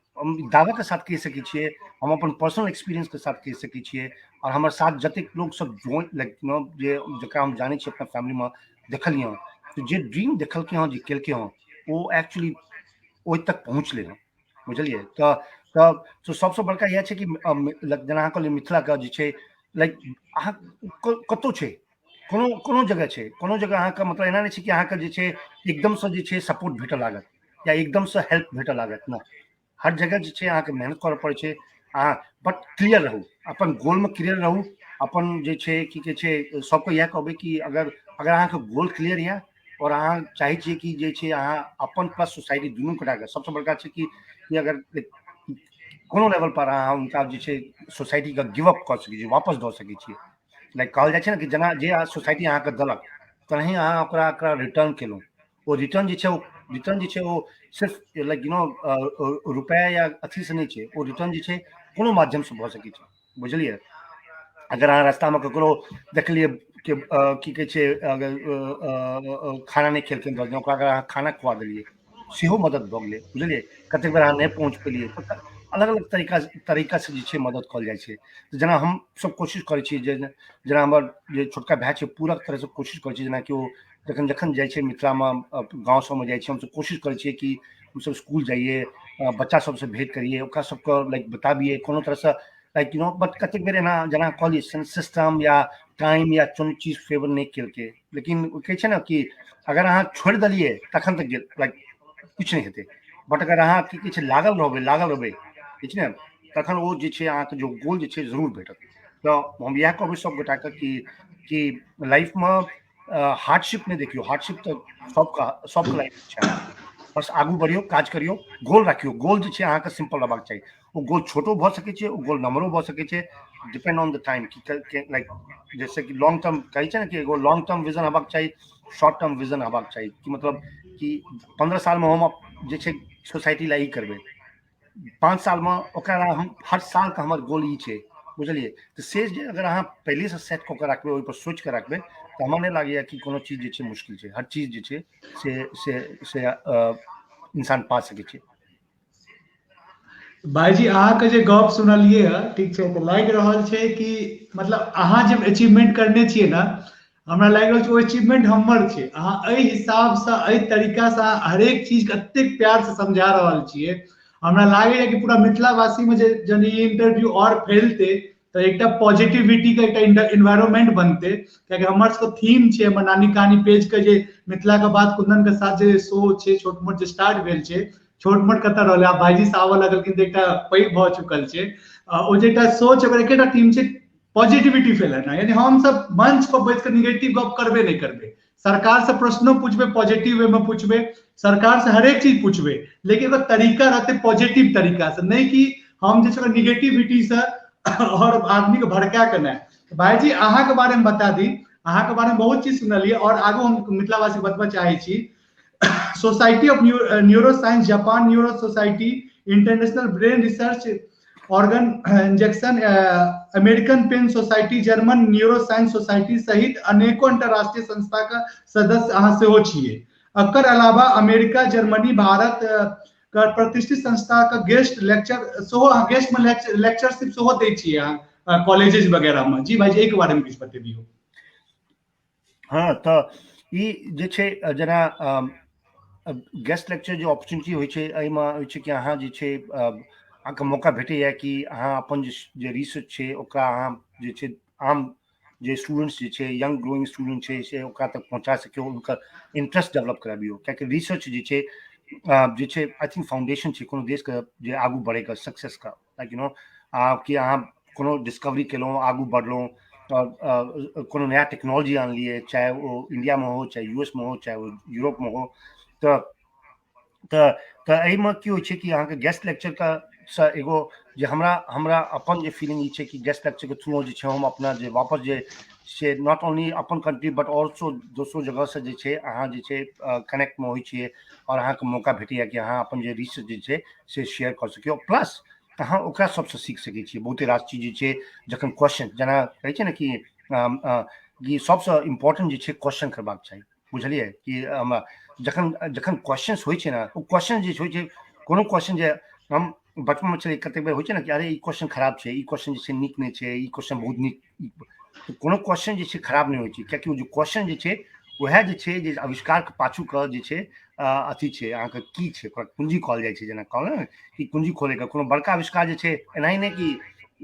दावाके साथ कहि सकै छियै, हम अपन पर्सनल एक्सपीरियंसके साथ कहि सकै छियै, आओर हमर साथ जतेक लोक सब ज्वाइन लाइक जे जकरा हम जानै छियै अपना फैमिलीमे देखलियै हँ, तऽ जे ड्रीम देखलकै हँ, जे केलकै हँ, ओ एक्चुअली ओहि तक पहुँचलै हँ, बुझलियै? तऽ सबसँ बड़का इएह छै कि जेना अहाँ कहलियै मिथिलाके जे छै लाइक अहाँ कतहु छै, कोनो कोनो जगह छै, कोनो जगह अहाँके मतलब एना नहि छै कि अहाँके जे छै एकदमसँ जे छै सपोर्ट भेटऽ लागत या एकदमसँ हेल्प भेटऽ लागत ने। हर जगह जे छै अहाँके मेहनत करऽ पड़ै छै, अहाँ बट क्लियर रहू, अपन गोलमे क्लियर रहू, अपन जे छै की कहै छै सबके इएह कहबै कि अगर अगर अहाँके गोल क्लियर यऽ आओर अहाँ चाहै छियै कि जे छै अहाँ अपन प्लस सोसाइटी दुनू गोटाके, सबसँ बड़का छै कि अगर कोनो लेवल पर अहाँ हुनका जे छै सोसाइटीके गिव अप कऽ सकै छियै, वापस दऽ सकै छियै। लाइक कहल जाइ छै ने कि जेना जे सोसाइटी अहाँके देलक तेनाही अहाँ ओकरा ओकरा रिटर्न केलहुँ, ओ रिटर्न जे छै ओ रिटर्न जे छै ओ सिर्फ लाइक you know रुपैआ या अथीसँ नहि छै, ओ रिटर्न जे छै कोनो माध्यमसँ भऽ सकै छै, बुझलियै? अगर अहाँ रास्तामे ककरो देखलियै कि की कहै छै अगर खाना नहि खेलखिन दस दिन, ओकरा अगर अहाँ खाना खुआ देलियै सेहो मदद भऽ गेलै, बुझलियै? कतेक बेर अहाँ नहि पहुँच पेलियै, अलग अलग तरीकासँ जे छै मदद कयल जाइ छै। तऽ जेना हमसब कोशिश करै छी जे जेना हमर जे छोटका भाय छै पूरा तरहसँ कोशिश करै छी, जेनाकि ओ जखन जखन जाइ छै मिथिलामे गाँव सबमे जाइ छै, हमसब कोशिश करै छियै कि हमसब स्कूल जाइए, बच्चा सबसँ भेँट करियै, ओकरा सबके लाइक बताबियै कोनो तरहसँ लाइक you know. बट कतेक बेर एना जेना कहलियै सिस्टम या टाइम या कोनो चीज फेवर नहि केलकै, लेकिन कहै छै ने कि अगर अहाँ छोड़ि देलियै तखन तऽ गेल लाइक किछु नहि हेतै, बट अगर अहाँ की कहै छै लागल रहबै ठीक छै ने, तखन ओ जे छै अहाँके जो गोल जे छै जरूर भेटत। तऽ हम इएह कहबै सब गोटाके कि लाइफमे हार्डशिप नहि देखियौ, हार्डशिप तऽ सबके सबके लाइफ छै, बस आगू बढ़ियौ, काज करियौ, गोल राखियौ। गोल जे छै अहाँके सिम्पल रहबाक चाही, ओ गोल छोटो भऽ सकै छै, ओ गोल नम्हरो भऽ सकै छै, डिपेंड ऑन the time कि लाइक जैसे कि लॉन्ग टर्म कहै छै ने कि एगो लॉन्ग टर्म विजन हेबाक चाही, शॉर्ट टर्म विजन हेबाक चाही, कि मतलब कि 15 सालमे हम जे छै सोसाइटी लए ई करबै, 5 सालमे ओकरा हम हर सालके हमर गोल ई छै, बुझलियै? तऽ से जे अगर अहाँ पहिलेसँ सेट कऽ के राखबै, ओहिपर सोचि कऽ राखबै, तऽ हमरा नहि लागैए कि कोनो चीज जे छै मुश्किल छै। हर चीज जे छै से से से इंसान पा सकै छै। भाईजी, अहाँके जे गप सुनलियै हँ, ठीक छै, तऽ लागि रहल छै कि मतलब अहाँ जे अचीवमेंट करने छियै ने, हमरा लागि रहल छै ओ अचीवमेंट हमर छै। अहाँ एहि हिसाबसँ, एहि तरीकासँ हरेक चीज कतेक प्यारसँ समझा रहल छियै। हमरा लागैए कि पूरा मिथिलावासीमे जे जन ई इंटरव्यू आओर फैलतै तऽ एकटा पॉजिटिविटी के एकटा इन्वायरमेंट बनतै, कियाकि हमर सबके थीम छै हमर नानी कहानी पेज के जे मिथिला के बात कुंदन के साथ जे शो छै छोट मोट जे स्टार्ट भेल छै, छोट मोट कतऽ रहलै, आब भाईजी से आबऽ लगलखिन तऽ एकटा पैघ भऽ चुकल छै। ओ जे एकटा शो छै ओकर एकेटा थीम छै पॉजिटिविटी फैलेना, यानी हम सब मंच पर बैस के निगेटिव गप करबे नहीं करबे, सरकार से प्रश्नो पूछबे पॉजिटिव वे में पूछबे, सरकार से हरेक चीज पूछबे, लेकिन ओकर तरीका रहते पॉजिटिव तरीका से, नहीं कि हम जे छै निगेटिविटी से और आदमी के भड़का के नहि। भाईजी अहाँ के बारे में बता दी, अहाँ के बारे में बहुत चीज सुनलियै और आगू हम मिथिलावासी बतबऽ चाहै छी। Society of neuro science, Japan neuro society, international brain research organ injection, American pain society, German neuro science society सहित अनेको अंतरराष्ट्रीय संस्था के सदस्य अहाँ सेहो छियै। एकर अलावा अमेरिका, जर्मनी, भारत के प्रतिष्ठित संस्था के गेस्ट लेक्चर सेहो, अहाँ गेस्ट में लेक्चरशिप सेहो दै छियै अहाँ कॉलेजेस वगैरह में। जी भाईजी, एहिके बारे में किछु बतेबियौ। हाँ, तऽ ई जे छै जेना गेस्ट लेक्चर जे अपॉर्चुनिटी होइ छै, एहिमे होइ छै कि अहाँ जे छै अहाँके मौका भेटैए कि अहाँ अपन जे रिसर्च छै ओकरा अहाँ जे छै आम जे स्टूडेंट्स जे छै यंग ग्रोइंग स्टूडेंट छै से ओकरा तक पहुँचा सकियौ, हुनकर इंटरेस्ट डेवलप कराबियौ। कियाकि रिसर्च जे छै जे छै I think foundation छै कोनो देशके जे आगू बढ़ैके सक्सेसके, लाइक you know कि अहाँ कोनो डिस्कवरी केलहुँ, आगू बढ़लहुँ आओर कोनो नया टेक्नोलॉजी आनलियै, चाहे ओ इण्डियामे हो, चाहे यूएसमे हो, चाहे ओ यूरोपमे हो, तऽ तऽ तऽ एहिमे की होइ छै कि अहाँके गेस्ट लेक्चरके सँ एगो जे हमरा हमरा अपन जे फीलिंग ई छै कि गेस्ट लेक्चरके थ्रू जे छै हम अपना जे वापस जे से not only अपन कंट्री बट ऑल्सो दोसरो जगहसँ जे छै अहाँ जे छै कनेक्टमे होइ छियै आओर अहाँके मौका भेटैए कि अहाँ अपन जे रिसर्च जे छै से शेयर कऽ सकियौ। प्लस अहाँ ओकरा सबसँ सीख सकै छियै बहुते रास चीज जे छै। जखन क्वेश्चन जेना कहै छै ने कि कि सबसँ इम्पोर्टेंट जे छै क्वेश्चन करबाक चाही, बुझलियै कि हमरा जखन जखन क्वेश्चंस होइ छै ने, ओ क्वेश्चन जे होइ छै कोनो क्वेश्चन जे हम बचपनमे छलियै कतेक बेर होइ छै ने कि अरे ई क्वेश्चन खराब छै, ई क्वेश्चन जे छै नीक नहि छै, ई क्वेश्चन बहुत नीक। कोनो क्वेश्चन जे छै खराब नहि होइ छै, कियाकि ओ जे क्वेश्चन जे छै उएह जे छै जे आविष्कारके पाछूके जे छै अथी छै, अहाँके की छै ओकरा कुंजी कहल जाइ छै। जेना कहलहुँ ने कि कुंजी खोलैके कोनो बड़का आविष्कार जे छै एनाही नहि कि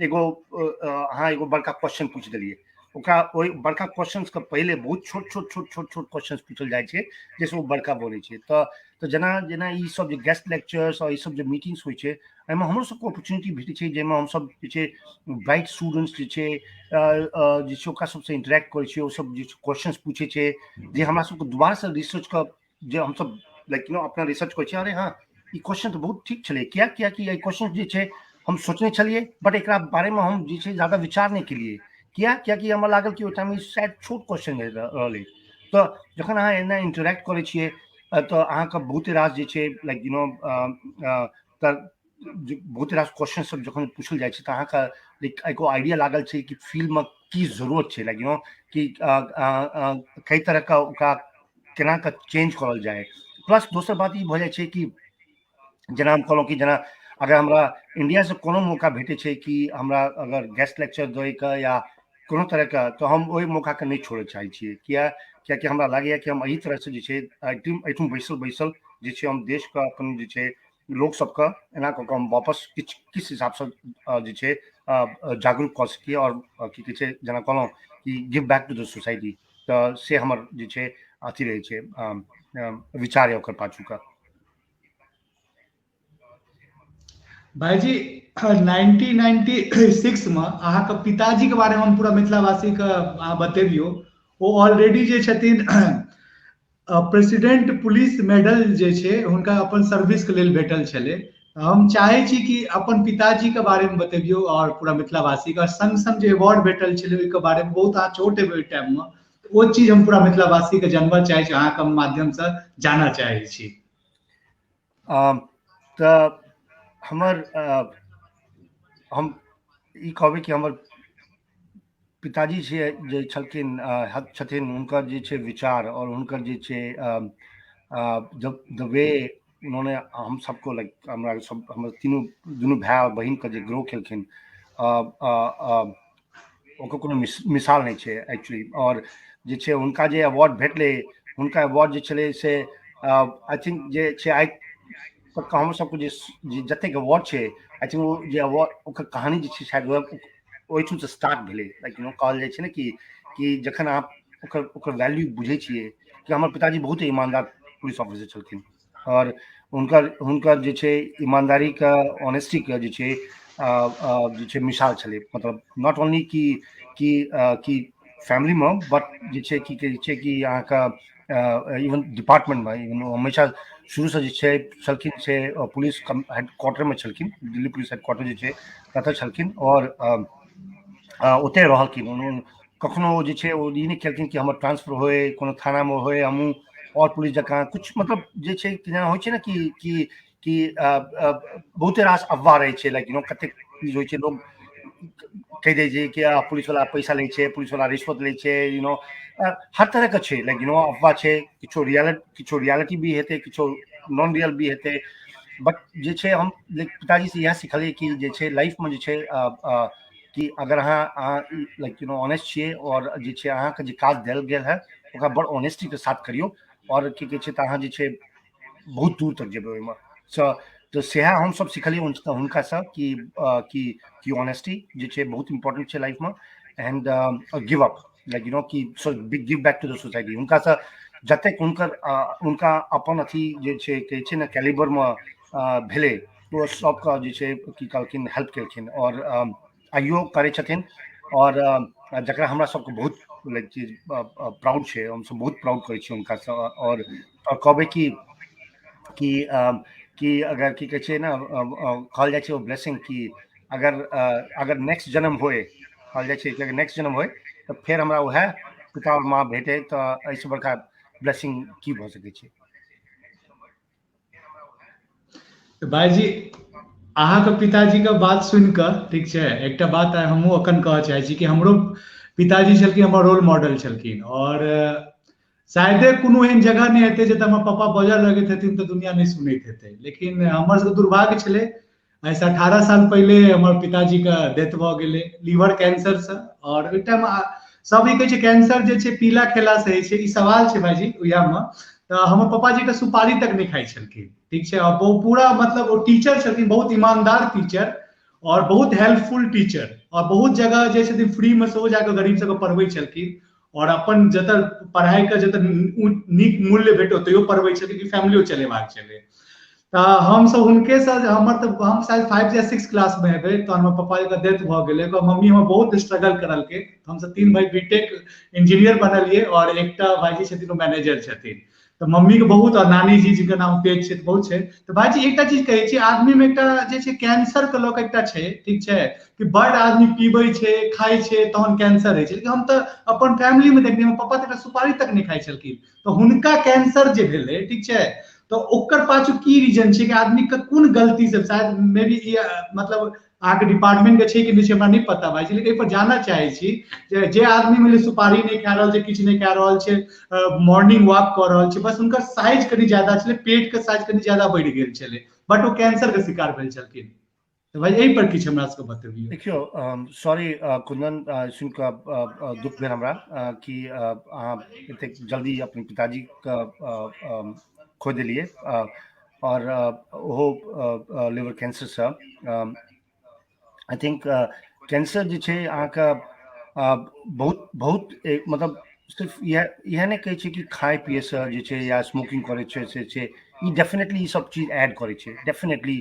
एगो अहाँ एगो बड़का क्वेश्चन पूछि देलियै, ओकरा ओहि बड़का क्वेश्चंसके पहिले बहुत छोट छोट छोट छोट छोट क्वेश्चंस पूछल जाइ छै जाहिसँ ओ बड़का बनै छै। तऽ जेना जेना ई सब जे गेस्ट लेक्चर्स आओर ई सब जे मीटिंग्स होइ छै एहिमे हमरो सबके अपॉर्चुनिटी भेटै छै, जाहिमे हमसब जे छै ब्राइट स्टूडेंट्स जे छै ओकरा सबसँ इंटरेक्ट करै छियै, ओ सब जे छै क्वेश्चंस पूछै छै जे हमरा सबके दोबारासँ रिसर्चके जे हमसब लाइक you know अपना रिसर्च करै छियै, अरे हाँ ई क्वेश्चन तऽ बहुत ठीक छलै, किया कियाकि एहि क्वेश्चन जे छै हम सोचने छलियै बट एकरा बारेमे हम जे छै ज्यादा विचार नहि केलियै, किया कियाकि हमरा लागल कि ओहि टाइममे शायद छोट क्वेश्चन रहलै। तऽ जखन अहाँ एना इंटरेक्ट करै छियै तऽ अहाँके बहुते रास जे छै लाइक you know तऽ बहुत रास क्वेश्चन सब जखन पूछल जाइ छै तऽ अहाँके लाइक एगो आइडिया लागल छै कि फील्डमे की जरूरत छै, लाइक you know कि कई तरहके ओकरा केना कऽ चेंज करल जाय। प्लस दोसर बात ई भऽ जाइ छै कि जेना हम कहलहुँ कि जेना अगर हमरा इंडियासँ कोनो मौका भेटै छै कि हमरा अगर गेस्ट लेक्चर दैके या कोनो तरहके, तऽ हम ओहि मौकाके नहि छोड़ऽ चाहै छियै। किया कियाकि हमरा लागैए कि हम एहि तरहसँ जे छै एहिठाम बैसल बैसल जे छै हम देशके अपन जे छै लोक सबके एना कऽ कऽ हम वापस किछु किछु हिसाबसँ जे छै जागरूक कऽ सकी आओर की कहै छै जेना कहलहुँ कि give back to the society, तऽ से हमर जे छै अथी रहै छै विचार यऽ ओकर पाछूके। भाईजी 1996 मे अहाँके पिताजी के बारे में हम पूरा मिथिलावासी के अहाँ बतेबियौ। ओ ऑलरेडी जे छथिन प्रेसिडेंट पुलिस मेडल जे छै हुनका अपन सर्विस के लेल भेटल छलै। हम चाहै छी कि अपन पिताजी के बारे में बतेबियौ और पूरा मिथिलावासी के, संग संग जे अवार्ड भेटल छलै ओहिके बारे में। बहुत अहाँ छोट हेबै ओहि टाइम में, ओ चीज हम पूरा मिथिलावासी के जानबऽ चाहै छी, अहाँके माध्यम से जानऽ चाहै छी। तऽ हमर हम ई कहबै कि हमर पिताजी छै जे छलखिन छथिन, हुनकर जे छै विचार आओर हुनकर जे छै द वे उन्होंने हम सबको लाइक हमरा सब हमर तीनू दुनू भाय आओर बहिनके जे ग्रो केलखिन ओकर कोनो मिसाल नहि छै एक्चुअली। आओर जे छै हुनका जे अवार्ड भेटलै, हुनका अवार्ड जे छलै से I think जे छै आइ तक हमर सबके जे जतेक अवार्ड छै, I think ओ जे अवार्ड ओकर कहानी जे छै शायद ओहिठामसँ स्टार्ट भेलै। लाइक you know, कहल जाइ छै ने कि जखन अहाँ ओकर ओकर वैल्यू बुझै छियै कि हमर पिताजी बहुत ईमानदार पुलिस ऑफिसर छलखिन आओर हुनकर हुनकर जे छै ईमानदारीके, ऑनेस्टीके जे छै मिसाल छलै। मतलब not only कि फैमिलीमे, बट जे छै की कहै छै कि अहाँके इवन डिपार्टमेंटमे। इवन हमेशा शुरूसँ जे छै छलखिन से पुलिस हेडक्वार्टरमे छलखिन, दिल्ली पुलिस हेडक्वार्टर जे छै ततऽ छलखिन आओर ओतहि रहलखिन। कखनो जे छै ओ ई नहि केलखिन कि हमर ट्रांसफर होय, कोनो थानामे होय, हमहूँ आओर पुलिस जकाँ किछु, मतलब जे छै जेना होइ छै ने कि बहुते रास अफवाह रहै छै, लाइक you know, कतेक चीज होइ छै, लोक कहि दै छै कि पुलिसवला पैसा लै छै, पुलिसवला रिश्वत लै छै, you know, हर तरहके छै, लाइक you know, अफवाह छै। किछो रियलिटी भी हेतै, किछो नॉन रियल भी हेतै, बट जे छै हम पिताजीसँ इएह सिखलियै कि जे छै लाइफमे जे छै कि अगर अहाँ लाइक you know honest छियै आओर जे छै अहाँके जे काज देल गेल है, ओकरा बड़ ऑनेस्टीके साथ करियौ आओर की कहै छै तऽ अहाँ जे छै बहुत दूर तक जेबै ओहिमे सँ। तऽ सएह हमसभ सिखलियै हुनकासँ कि ऑनेस्टी जे छै बहुत इम्पोर्टेंट छै लाइफमे and give up, like you know, कि give back to the society. हुनकासँ जतेक हुनकर हुनका अपन अथी जे छै कहै छै ने कैलिबरमे भेलै, ओ सबके जे छै की कहलखिन, हेल्प केलखिन आओर आइयो करै छथिन आओर जकरा हमरा सबके बहुत लाइक चीज प्राउड छै, हमसब बहुत प्राउड करै छी हुनकासँ। आओर कहबै कि अगर की कहै छै ने, कहल जाइ छै ओ ब्लेसिंग कि अगर अगर नेक्स्ट जन्म होय, कहल जाइ छै कि अगर नेक्स्ट जन्म होय तऽ फेर हमरा उएह पिता आओर माँ भेटै, तऽ एहिसँ बड़का ब्लेसिंग की भऽ सकै छै? भाईजी, अहाँके पिताजीके बात सुनि कऽ, ठीक छै, एकटा बात हमहूँ अखन कहऽ चाहै छी कि हमरो पिताजी छलखिन, हमर रोल मॉडल छलखिन आओर शायदे कोनो एहन जगह नहि हेतै जतऽ हमर पापा बजऽ लगैत हेथिन तऽ दुनिया नहि सुनैत हेतै। लेकिन हमर सबके दुर्भाग्य छलै, एहिसँ 18 साल पहिले हमर पिताजीके डेथ भऽ गेलै लीवर कैंसरसँ। आओर ओहि टाइम सब ई कहै छै कैंसर जे छै पीला खेलासँ होइ छै। ई सवाल छै भाईजी उएहमे, तऽ हमर पापाजी तऽ सुपारी तक नहि खाइ छलखिन, ठीक छै? आओर वो पूरा मतलब ओ टीचर छलखिन, बहुत ईमानदार टीचर आओर बहुत हेल्पफुल टीचर आओर बहुत जगह जे छथिन फ्रीमे सेहो जाकऽ गरीब सबके पढ़बै छलखिन आओर अपन जतऽ पढ़ाइके जतऽ नीक मूल्य भेटो तैयो पढ़बै छलखिन कि फैमिलियो चलेबाक छलै। तऽ हमसब हुनकेसँ, हमर तऽ हम शायद 5 या 6 क्लासमे हेबै तहन हमर पप्पाजीके डेथ भऽ गेलै। ओकर मम्मी हमर बहुत स्ट्रगल करलकै। हमसब तीन भाई बीटेक इंजीनियर बनलियै आओर एकटा भाईजी छथिन, ओ मैनेजर छथिन। तऽ मम्मीके बहुत आओर नानी जी जिनकर नाम तेज छै, बहुत छै। तऽ भाईजी, एकटा चीज कहै छी, आदमीमे एकटा जे छै कैंसरके लऽ कऽ एकटा छै, ठीक छै, कि बड आदमी पीबै छै, खाइ छै, तहन कैंसर होइ छै। लेकिन हम तऽ अपन फैमिलीमे देखलियै, हमर पापा तऽ एकटा सुपारी तक नहि खाइ छलखिन, तऽ हुनका कैंसर जे भेलै, ठीक छै, तऽ ओकर पाछू की रीजन छै कि आदमीके कोन गलती से शायद मे बी ई मतलब अहाँके डिपार्टमेंट के छै कि नहि छै, हमरा नहि पता भाईजी, लेकिन एहि पर जानऽ चाहै छी जे जे आदमी मानि लिअ सुपारी नहि खा रहल छै, किछु नहि खा रहल छै, मॉर्निंग वॉक कऽ रहल छै, बस हुनकर साइज कनि ज्यादा छलै, पेट के साइज कनि ज्यादा बढ़ि गेल छलै, बट ओ कैंसर के शिकार भेल छलखिन। तऽ भाई, एहि पर किछु हमरा सबके बतबियौ। देखियौ, सॉरी कुंदन, सुनि कऽ दुख भेल हमरा कि अहाँ एतेक जल्दी अपन पिताजीके खो देलियै आओर ओहो लिवर कैंसरसँ। I think cancer जे छै अहाँके बहुत बहुत मतलब सिर्फ इएह नहि कहै छै कि खाय पियैसँ जे छै या स्मोकिंग करै छै से छै। ई डेफिनेटली ई सब चीज एड करै छै, डेफिनेटली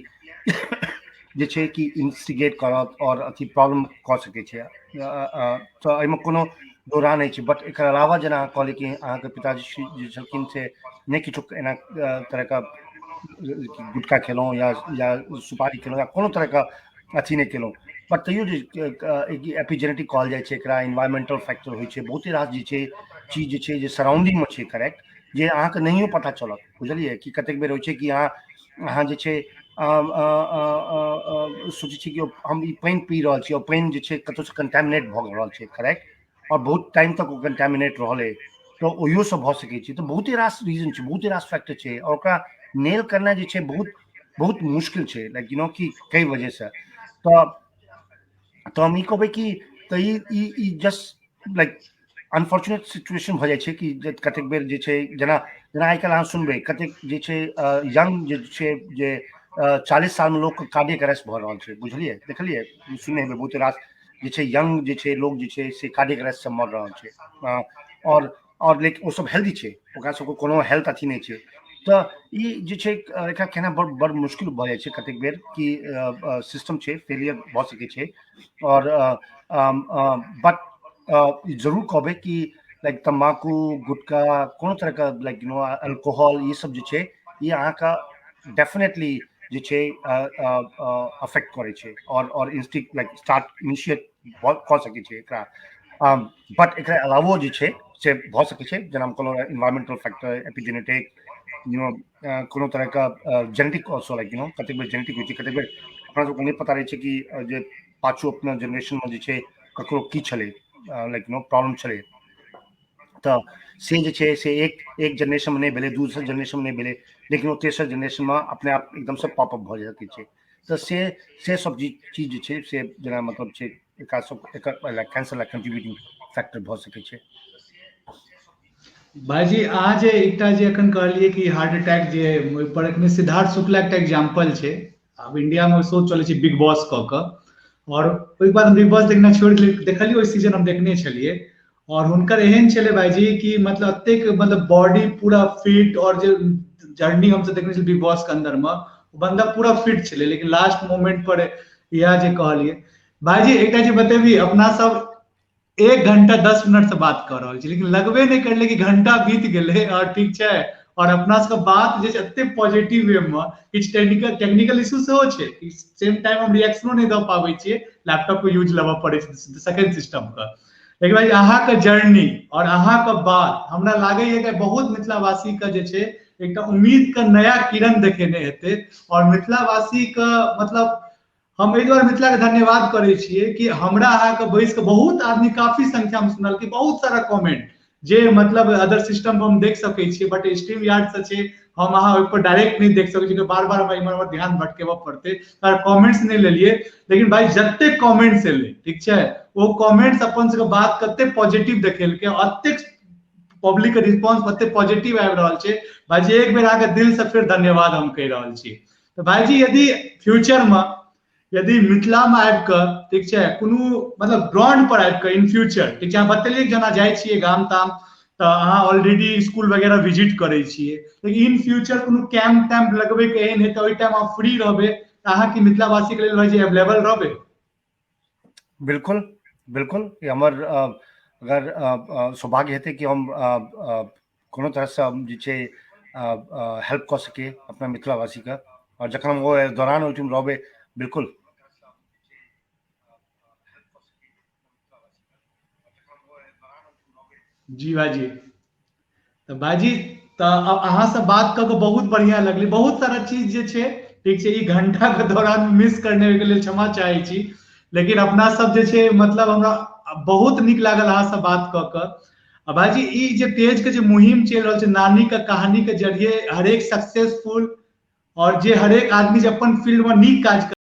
जे छै कि इंस्टिगेट करत आओर अथी प्रॉब्लम कऽ सकै छै, तऽ एहिमे कोनो दोरा नहि छै। बट एकर अलावा जेना अहाँ कहलियै कि अहाँके पिताजी जे छलखिन से नहि किछो एना तरहके गुटखा खेलहुँ या सुपारी खेलहुँ या कोनो तरहके अथी नहि केलहुँ, बट तैयो जे एपिजेनेटिक कहल जाइ छै एकरा, इन्वायरमेंटल फैक्टर होइ छै, बहुते रास जे छै चीज जे छै जे सराउंडिंगमे छै, करेक्ट, जे अहाँके नहियो पता चलत, बुझलियै? कि कतेक बेर होइ छै कि अहाँ जे छै सोचै छी कि हम ई पानि पी रहल छी आओर पानि जे छै कतहुसँ कंटेमिनेट भऽ रहल छै, करेक्ट, आओर बहुत टाइम तक ओ कंटेमिनेट रहलै, तऽ ओहियोसँ भऽ सकै छै। तऽ बहुते रास रीजन छै, बहुते रास फैक्टर छै आओर ओकरा नेल करनाइ जे छै बहुत बहुत मुश्किल छै, लाइक you know, कि कई वजहसँ। तऽ हम ई कहबै कि तऽ ई ई ई जस्ट लाइक अनफॉर्चुनेट सिचुएशन भऽ जाइ छै कि जे कतेक बेर जे छै, जेना जेना आइ काल्हि अहाँ सुनबै कतेक जे छै यंग जे छै जे 40 सालमे लोकके कार्डियक अरेस्ट भऽ रहल छै, बुझलियै, देखलियै, सुनने हेबै बहुते रास जे छै यंग जे छै लोक जे छै से कार्डियक अरेस्टसँ मर रहल छै। आओर लेकिन ओसब हेल्दी छै, ओकरा सबके कोनो हेल्थ अथी नहि छै। तऽ ई जे छै एकरा कहना बड़ बड़ मुश्किल भऽ जाइ छै कतेक बेर कि सिस्टम छै फेलियर भऽ सकै छै। आओर बट जरूर कहबै कि लाइक तम्बाकू, गुटखा, कोनो तरहके लाइक you know alcohol, ई सब जे छै ई अहाँके डेफिनेटली जे छै अफेक्ट करै छै आओर इन्स्टिक लाइक स्टार्ट इनिशिएट कऽ सकै छै एकरा। बट एकरा अलावो जे छै से भऽ सकै छै, जेना हम कहलहुँ environmental factor, epigenetic, you know कोनो तरहके genetic also, like you know कतेक बेर जेनेटिक होइ छै, कतेक बेर अपना सबके नहि पता रहै छै कि जे पाछू अपना जेनरेशनमे जे छै ककरो की छलै, लाइक you know problem छलै, तऽ से जे छै से एक एक जेनरेशनमे नहि भेलै, दोसर जेनरेशनमे नहि भेलै, लेकिन ओ तेसर जेनरेशनमे अपने आप एकदमसँ पॉपअप भऽ सकै छै। तऽ से सब चीज जे छै से जेना मतलब छै एकरा सब एकर कैंसर ला कंट्रीब्यूटिंग फैक्टर भऽ सकै छै। भाईजी अहाँ जे एकटा जे एखन कहलियै कि हार्ट अटैक जे ओहि पर एखने सिद्धार्थ शुक्ला एकटा एग्जाम्पल छै। आब इंडिया मे शो चलै छै बिग बॉस कऽ कऽ, और ओहिके बाद हम बिग बॉस देखना छोड़ि देलियै, देखलियै ओहि सीजन हम देखने छलियै, और हुनकर एहन छलै भाईजी कि मतलब एतेक मतलब बॉडी पूरा फिट, और जे जर्नी हमसब देखने छलियै बिग बॉस के अंदर मे बंदा पूरा फिट छलै, लेकिन लास्ट मोमेंट पर इएह जे कहलियै। भाईजी एकटा जे बतेबी, अपना सब 1 घंटा 10 मिनट से बात कर रहल छी, लेकिन लगबे नहि करले कि घंटा बीत गेलै। और ठीक छै, और अपना सबके बात जे छै एते पॉजिटिव वे मे, किछु टेक्निकल इशू सेहो छै कि सेम टाइम हम रिएक्शनो नहि दऽ पाबै छियै, लैपटॉप के यूज लेबऽ पड़ै छै सेकंड सिस्टम के। लेकिन भाई अहाँके जर्नी और अहाँके बात हमरा लागैया कि बहुत मिथिलावासी के जे छै एकटा उम्मीद के नया किरण देखेने हेतै। और मिथिलावासी के मतलब हम एहि दुआरे मिथिला के धन्यवाद करै छियै कि हमरा अहाँके बैस के बहुत आदमी काफी संख्या में सुनल कि बहुत सारा कमेंट जे मतलब अदर सिस्टम पर हम देख सकै छियै, बट स्ट्रीम यार्ड से छै हम अहाँ ओहि पर डायरेक्ट नहि देख सकै छियै, बार बार हमरा इम्हर ध्यान भटकेबऽ पड़तै, तर कमेंट्स नहि लेलियै। लेकिन भाई जते कमेंट्स एलै, ठीक छै, ओ कमेंट्स अपन सबके बात कते पॉजिटिव देखेलकै, अतेक पब्लिक के रिस्पॉन्स कते पॉजिटिव आबि रहल छै। भाईजी एक बेर अहाँके दिल से फेर धन्यवाद हम कहि रहल छी। तऽ भाईजी यदि फ्यूचर में यदि मिथिला में आबि कऽ, ठीक छै, कोनो मतलब ग्राउंड पर आबि कऽ इन फ्यूचर, ठीक छै, अहाँ बतेलियै जेना जाइ छियै गाम ताम तऽ अहाँ ऑलरेडी स्कूल वगैरह विजिट करै छियै, लेकिन इन फ्यूचर कोनो कैंप तैम्प लगबैके एहन हेतै, ओहि टाइम अहाँ फ्री रहबै तऽ अहाँ की मिथिलावासी के लेल भाईजी अवेलेबल रहबै? बिल्कुल बिल्कुल, हमर अगर सौभाग्य हेतै कि हम कोनो तरहसँ जे छै हेल्प कऽ सकी अपना मिथिलावासीके, आओर जखन हम ओहि दौरान ओहिठाम रहबै, बिल्कुल। जी भाईजी, तऽ भाईजी तऽ अहाँ से बात कऽ के बहुत बढ़िया लगलै, बहुत सारा चीज जे छै, ठीक छै, ई घंटा के दौरान मिस करने के लेल क्षमा चाहै छी, लेकिन अपना सब जे छै मतलब हमरा बहुत नीक लागल अहाँ से बात कऽ कऽ। आ भाईजी ई जे पेज के जे मुहिम चलि रहल छै नानी के कहानी के जरिए हरेक सक्सेसफुल और जे हरेक आदमी जे अपन फील्ड में नीक काज